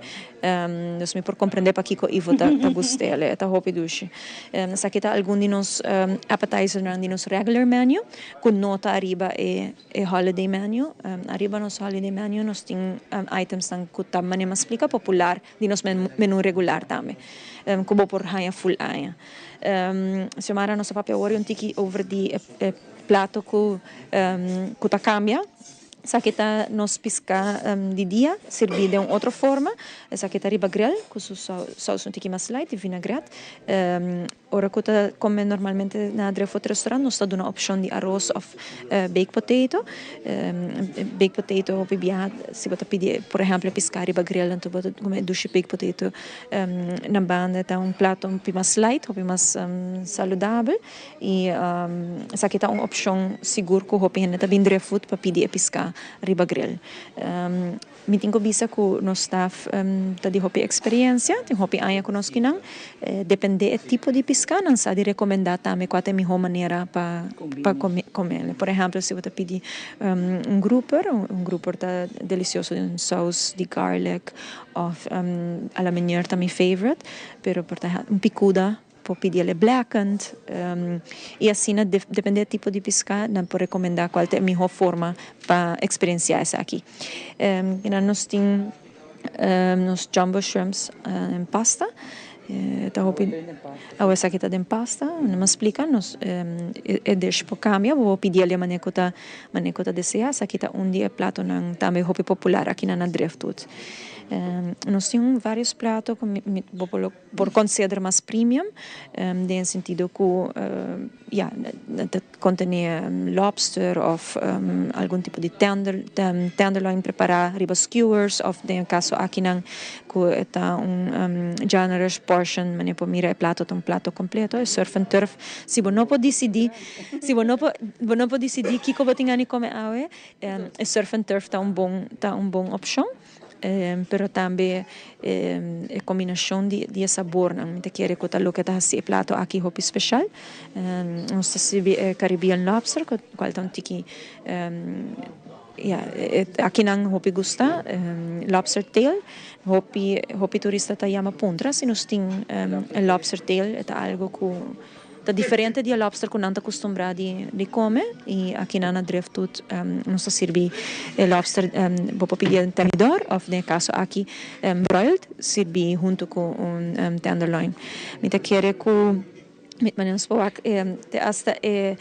Dus mi por komprendé pakiko Ivo ta gust'el. E ta hopi dushi. Esaki ta algun di nos appetizernan di nos regular menu ku no ta ariba e holiday menu. Ariba nos holiday menu nos tin itemsnan ku ta manera mi a splika popular di nos menu regular tambe ku bo por haña ful aña. Xiomara nos a papia awor un tiki over di e plato ku ku ta kambia. Esaki ta nos piská di dia sirbí den un otro forma. Esaki ta riba grill ku su sous un tiki mas light di vinagret. Ora ku ta kome normalmente na Driftwood Restaurant nos ta duna opshon di aros òf baked potato. Baked potato hopi biaha si bo ta pidi por ehèmpel e piská riba grill anto bo ta kome e dushi baked potato. Na banda ta un plato hopi mas light, hopi mas saludabel y esaki ta un opcion sigur cu hopi hende ta bin Driftwood pa pidi e pisca riba grill. Mi tin cu bisa cu nos staff ta di hopi experiencia, tin hopi aña cu nos kinan, depende e tipo di pisca nan sa di recomenda tambe cua ta e miho manera pa comel. Por ehempel si bo ta pidi un grouper, un grouper ta delicioso den saus di garlic Of a la meneer ta mi favorite, pero por ta un picuda por pidi el e blackened y asina depende e tipo di pisca nan por recomenda cual ta e miho forma pa experiencia esaki. Kinan nos tin nos jumbo shrimps en pasta ta hopi awe esaki ta den pasta nan a splica nos e dish por cambia bo por pidi el di e manera cu ta Manera ku ta deseá, esaki ta un di e platonan tambe hopi popular aki na Driftwood. Nos tin vários plato ku bo por konsiderá mas premium, den e sentido ku ya, nan ta kontené lobster òf algun tipo di tenderloin prepará riba skewers òf den e kaso akinan ku e ta un generous portion, manera por mira e plato ta un plato kompleto, e surf and turf. Si bo no por disidí. Si bo no por bo no por disidí kiko bo tin gana di kome awe, e surf and turf ta un bon ta un bon opshon. Pero tambe e kombinashon di di e sabornan mi ta kere ku ta loke ta hasi e plato aki hopi speshal. Nos ta sirbi e Caribbean lobster kual ta un tiki ya akinan hopi gusta lobster tail. Hopi hopi turista ta yama puntra si nos tin e lobster tail e ta algo ku. Ta diferente di e lobster ku nan ta kustumbrá di kome i aki nan na Driftwood nos ta sirbi e lobster bo por pidi den tenedor òf den e kaso aki broiled sirbi huntu ku un tenderloin. Mi ta kere ku mi manera nos por wak te asta e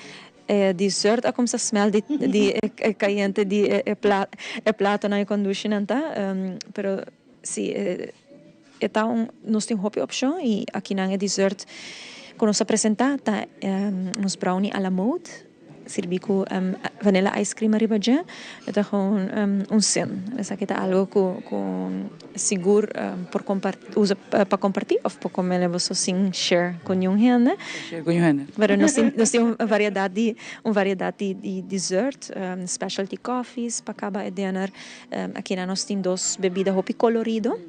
dessert a kumsa smell di e kayente di e platonan e kondushinan ta pero si E ta un, nos tin hopi opshon i akinan e dessert ku nos a presentá ta nos brownie a la mode, sirbí ku vanilla ice cream ariba dje. E ta gewoon un sin. Esaki ta algu ku ku sigur por usa pa kompartí òf por kom'é boso sin share ku niun hende. Share ku niun hende. Pero nos tin nos tin un variedat di un variedat di di dessert, specialty coffees pa kaba e dinner. Akinan nos tin dos bebida hopi kolorido.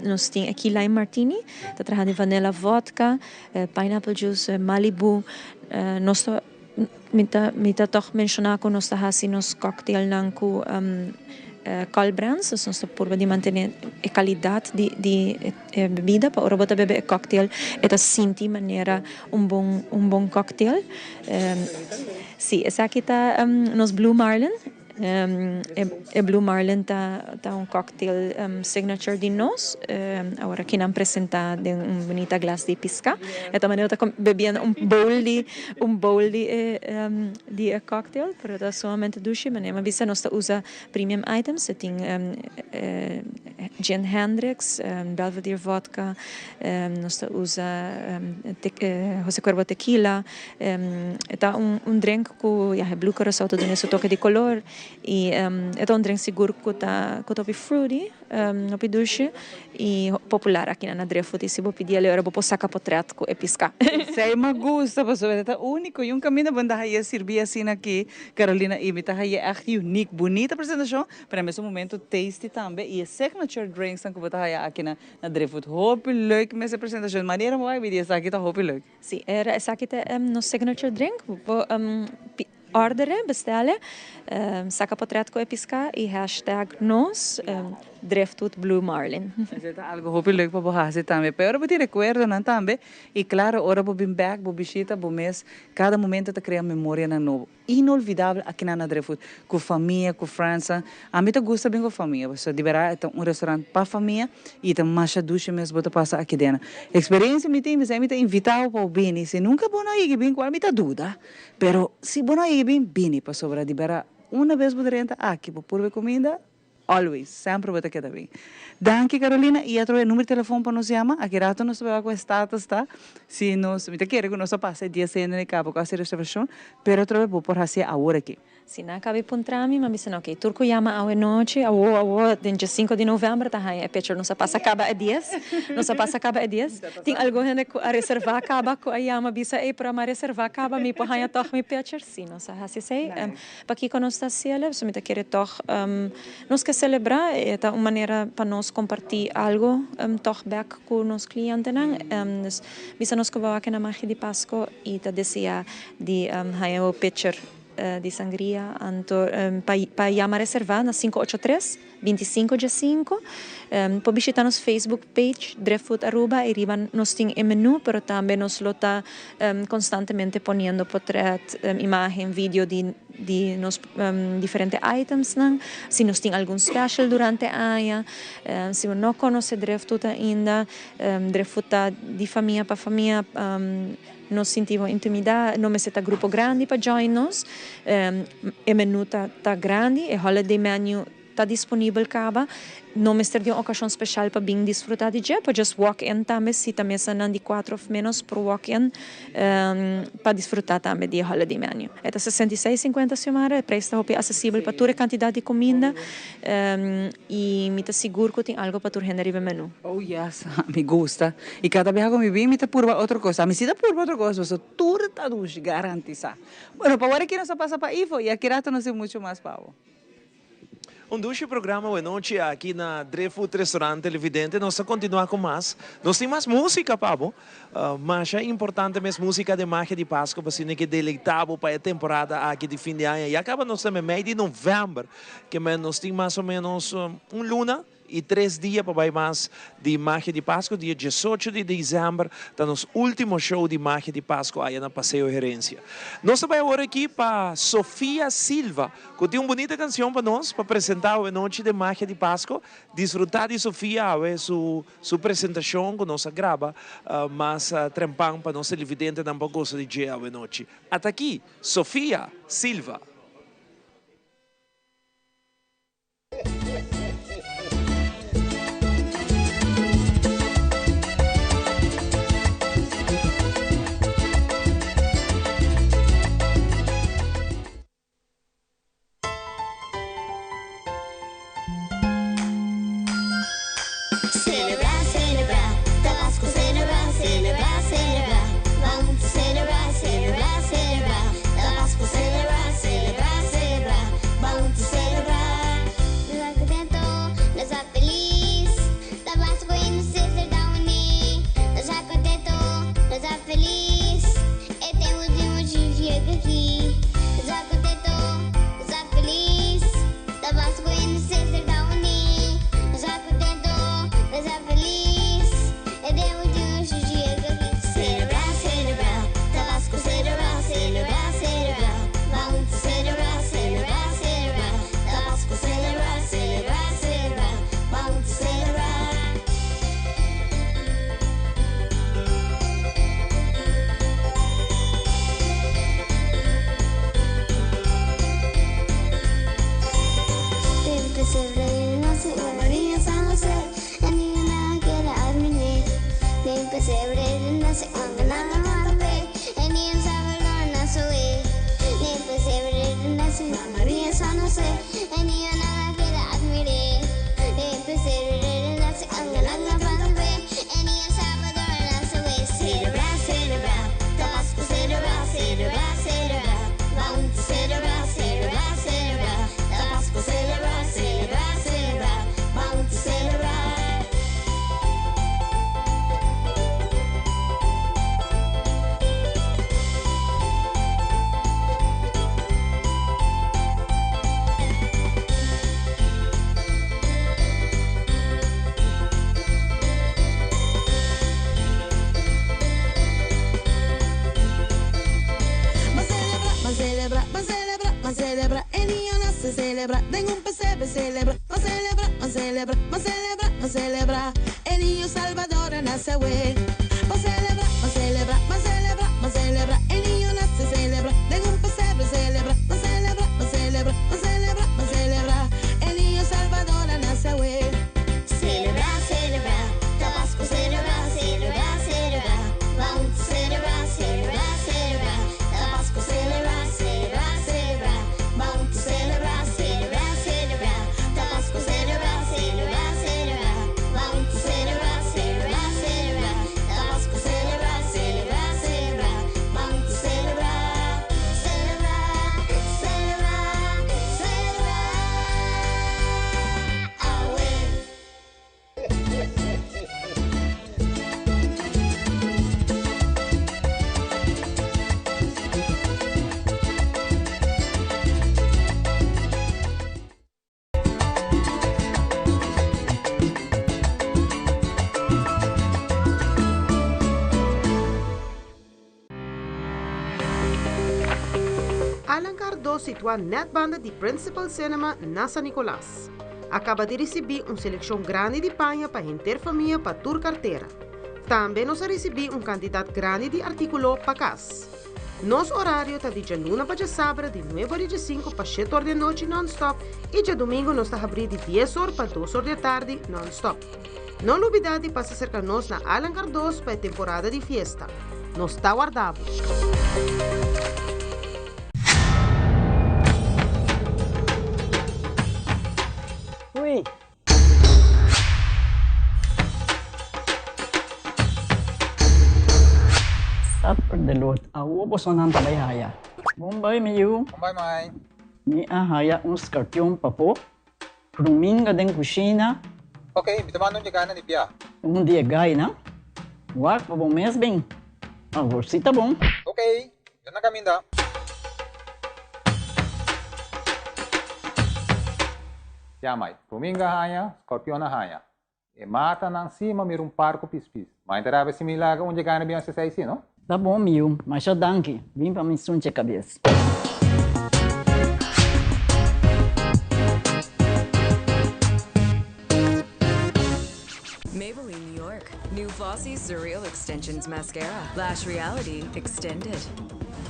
Nos tin e Key Lime Martini, ta traha di vanilla vodka, pineapple juice, Malibu. Nos ta, mi ta, mi ta tòg menshoná ku nos ta hasi nos kòktelnan ku Col Brands, dus nos ta purba di mantené e kalidat di di e bebida pa ora bo ta bebe e kòktel e ta sinti manera un bon un bon kòktel. Sí, esaki ta nos Blue Marlin. E Blue Marlin ta un cocktail signature di nos. Awor aki nan presenta den un bunita glas di pisca. E ta manera ta bebiendo un bowl di un bowl di e di e cocktail, pero ta sumamente dushi. Manera mi a bisa nos ta usa premium items, e tin gin Hendricks, Belvedere vodka, nos ta usa Jose Cuervo tequila. E ta un drink ku ya e blue curacao ta duna su toke di kolor i e ta un drink sigur ku ta ku ta hopi fruity, hopi dushi i popular aki na Driftwood i si bo pidi el ora bo por saka potret ku e piská. Esei mi a gusta pasobra e ta úniko i un kaminda bo ta haña sirbi asina aki Carolina i mi ta haña ègt unique, bunita presentashon pero na mesun momento tasty tambe i e signature drinksnan ku bo ta haña aki na Driftwood hopi leuk mes e presentashon manera bo a bidi esaki ta hopi leuk. Si, era esaki ta nos signature drink. Bo order'e, bestel'e, saka potret ku e piská i hashtag nos Driftwood Blue Marlin. Esei ta algu hopi leuk pa bo hasi tambe. Pero bo tin rekuerdonan tambe i klaro ora bo bin bèk bo bishita bo mes kada momento ta krea memorianan nobo. Inolvidabel akinan na Driftwood ku famia, ku friendsnan. Ami ta gusta bin ku famia pasobra di berdad e ta un restaurant pa famia i ta masha dushi mes bo ta pasa akidena. Experiencia mi tin p'esei mi ta invita bo pa bo bini. Si nunca bo no a yega bin cual mi ta duda, pero si bo no a yega bin, bini pasobra di berdad una bes bo drenta aki bo purba e cuminda, Always, semper bo ta keda bin. Danki Carolina y atrobe numero di telefon pa nos yama, aki rato nos ta bay wak cu e status ta, si nos, mi ta kere cu nos a pasa e dia sende na e cabo cu a haci reservacion, pero atrobe bo por haci'e awor aki. Si nan a caba di puntra mi, mi a bisa nan, ok, tur cu yama awe nochi, awo, awo, den dje sinku di november ta haña e picture, nos a pasa caba e dies, nos a pasa caba e dies, tin algun hende cu a reserva caba cu a yama bisa, ey, pero mi a reserva caba, mi por haña tog mi picture? Si, nos a haci esey. Pakiko nos ta hasiel? Pasobra mi ta kere tòg nos ke selebrá. E ta un manera pa nos kompartí algu tòg bèk ku nos klientenan. Dus bisa nos ku bo wak na Magia di Pasko i ta deseá di haña bo pitcher di sangria. Anto pa yama reservá na 583 25 diesinco. Por bishita nos Facebook page Driftwood Aruba y riba nos tin e menu pero tambe nos lo ta constantemente poniendo potret, imagen, video di di nos diferente itemsnan. Si nos tin algun special durante aña. Si bo no conoce Driftwood ainda, Driftwood ta di famia pa famia. No sinti bo intimida, no mester ta grupo grandi pa join nos. E menu ta ta grandi, e holiday menu ta disponibel caba. No mester di un ocasion special pa bin disfruta di dje, por just walk in tambe si ta mesanan di cuatro of menos por walk in pa disfruta tambe di e holiday menu. E ta 66,50 Xiomara, e prijs ta hopi accesibel pa tur e cantidad di cuminda y mi ta sigur cu tin algo pa tur hende riba e menu. Oh yes, mi gusta. Y cada biaha cu mi bin mi ta purba otro cos. Ami si ta purba otro cos, pasobra tur ta dushi, garantisa. Bueno, pa wor aki nos a pasa pa Ivo y aki rato nos tin mucho mas pa bo. Un dushi programa awenochi aki na Driftwood Restaurant Televidente. Nos ta continua cu mas. Nos tin mas musica pa bo. Masha importante mes musica den Magia di Pasco pa asina ke deleita bo pa e temporada aki di fin di aña. Ya caba nos ta memey di november, ke men nos tin mas o menos un luna y tres dia pa bay mas di Magia di Pasco. Dia diesocho di december ta nos ultimo show di Magia di Pasco aya na Paseo Herencia. Nos ta bay awor aki pa Sofia Silva cu tin un bunita cancion pa nos pa presenta awe nochi den Magia di Pasco. Disfruta di Sofia awe su su presentacion cu nos a graba mas trempan pa nos televidentenan por goza di dje awe nochi. Ata aki Sofia Silva. Celebra, celebra, ta Pasco celebra, celebra, celebra. Ban hunto celebra, celebra, celebra. Ta Pasco celebra, celebra. nace, el niño nada queda admiré. El pesebre nace, anga, anga, pan, El niño Salvador nace, celebra, celebra, Tabasco celebra, celebra, celebra. Vamos a celebrar, celebra, celebra. Tabasco celebra, celebra, celebra. Vamos a celebrar. Va a celebrar, va a celebrar, va a celebrar, va a celebrar. El niño nace, celebra. Tengo un pesebre, celebra. Va a celebrar, va a celebrar, va a celebrar, va a celebrar. El niño Salvador nace, güey. Va a celebrar, va a celebrar, va a celebrar, va a celebrar. El niño nace, celebra. Tengo un pesebre, celebra. Va a celebrar, va a celebrar, va a celebrar, va a celebrar. El niño Salvador nace, güey. Celebra, celebra, Tabasco celebra, celebra, celebra. Vamos a celebrar, celebra, celebra. Tabasco celebra, celebra, celebra. Vamos a celebrar, celebra, celebra. Tabasco celebra, celebra, celebra. Vamos a celebrar, celebra, celebra. Tabasco celebra, celebra, celebra. Vamos a celebrar, celebra, celebra, celebra. Away. Alan Cardo situa net banda di Principal Cinema na San Nicolas. A caba di ricibi un seleccion grandi di paña pa henter famia pa tur cartera. Tambe nos a ricibi un cantidad grandi di articulo pa cas. Nos orario ta di djaluna pa djasabra di nuebe or di djasinco pa shete or di anochi non-stop y djadomingo nos ta habri di dies or pa dos or di atardi non-stop. No lubida di pasa cerca nos na Alan Cardoz pa e temporada di fiesta. Nos ta warda bo! Hui! Supper de lot. Awo bosonan ta bai haya. Bon bai mi yu. Bon bai mai. Mi a haya un skarpion papo. Ruminga den kushina. Ok, mi ta manda un dje na di bia. Un di e gainan. Wak pa bo mes bin. Awor si ta bon. Ok, yo na kaminda. Ya mai, ruminga haña, scorpion a haña. E matanan si ma mira un par ku pispis. Ma e ta rabia si mi laga un dje gana bin hasi esei si, no? Ta bon mi yu, masha danki. Bin pa mi sunche kabes. Maybelline New York, new Flossy Surreal Extensions Mascara, Lash Reality Extended.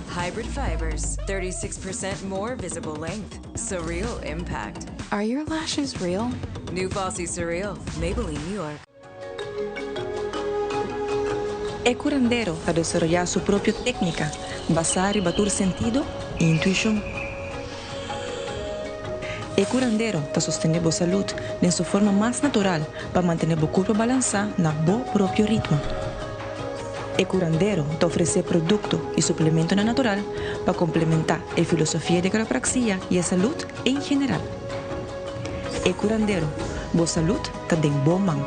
Hybrid fibers, 36% more visible length. Surreal impact. Are your lashes real? New Flossy Surreal, Maybelline New York. E curandero ta desaroyá su propio técnica basá riba tur sentido i intuishon. E curandero ta sostené bo salud den su forma mas natural pa mantené bo curpa balansá na bo propio ritmo. E curandero ta ofresé producto i suplementonan natural pa komplementá e filosofia di quiropraxia i e salud en general. E curandero, bo salud ta den bo man.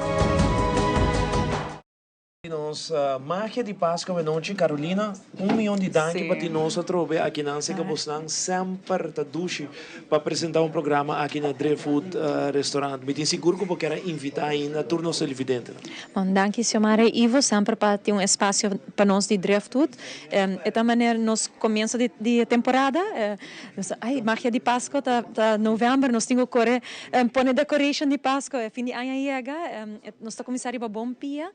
Nos magia di Pascua awenochi Carolina un miyon di danki pa tin nos atrobe akinan seka bosnan semper ta dushi pa presenta un programa aki na Driftwood Restaurant mi tin sigur ku bo kier a invita ainda tur nos televidentenan. Bon danki Xiomara y Ivo semper pa tin un espacio pa nos di Driftwood e ta manera nos comienzo di temporada nos ta ay magia di Pascua ta november nos tin ku kore pone decoration di Pascua e fin di aña a yega nos ta cuminsa riba bon pia.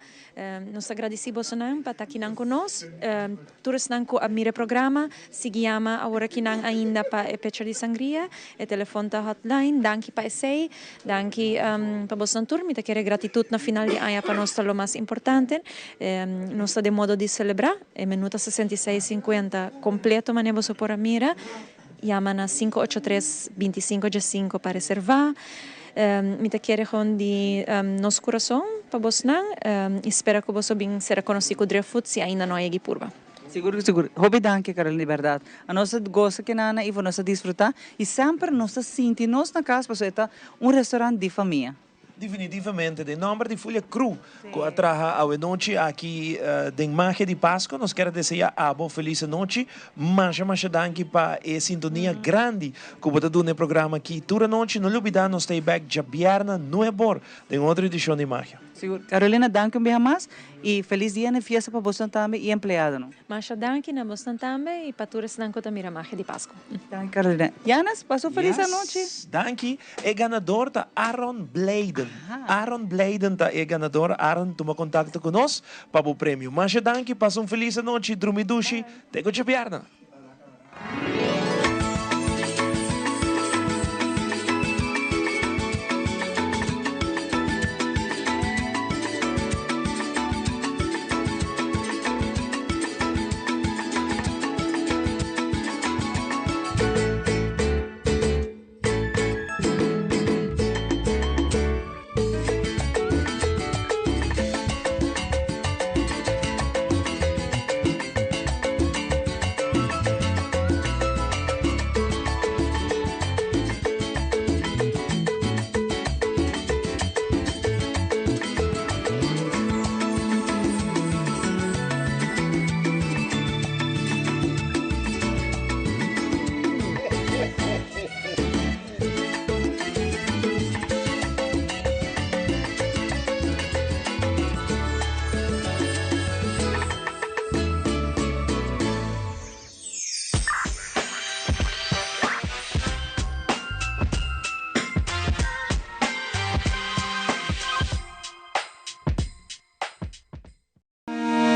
Nos ta gradisí bosonan pa ta kinan ku nos. Tur esnan ku a mira e programa, sigui yama awor akinan ainda pa e pecha di sangria. E telefon ta hotline. Danki pa esei. Danki pa bosonan tur. Mi ta kere gratitut na final di aña pa nos ta lo mas importante. Nos ta den modo di selebrá. E menu ta 66 sinkuenta kompleto manera boso por a mira. Yama na 583 25 15 pa reserva. Mi ta kere gewoon di nos curason pa bosnan y spera cu boso bin ser conoci cu Driftwood si ainda no a yegi purba. Sigur cu sigur. Hopi danki Carolina di berdad. Anos ta gosa kenana y nos ta disfruta y semper nos ta sinti nos na cas pasobra e ta un restaurant di famia. Definitivamente, den nomber di Fulia Crew cu a traha awenochi aki den Magia di Pasco, nos kier a desea abo feliz anochi. Masha masha danki pa e sintonia grandi cu bo ta duna e programa aki tur anochi. No lubida nos ta e bek djabièrnè nuebor den otro edicion di Magia. Sigur. Carolina, danki un biaha mas y feliz dia na e fiesta pa bosnan tambe y empleadonan. Masha danki na bosnan tambe y pa tur esnan cu ta mira Magia di Pasco. Danki Carolina. Janas, pasa un feliz anochi. Yes, danki. E ganador ta Aaron Blijden. Aaron Blijden ta e ganador. Aaron, tuma contacto cu nos pa bo premio. Masha danki, pasa un feliz anochi, drumi dushi. Te cu djabièrnè.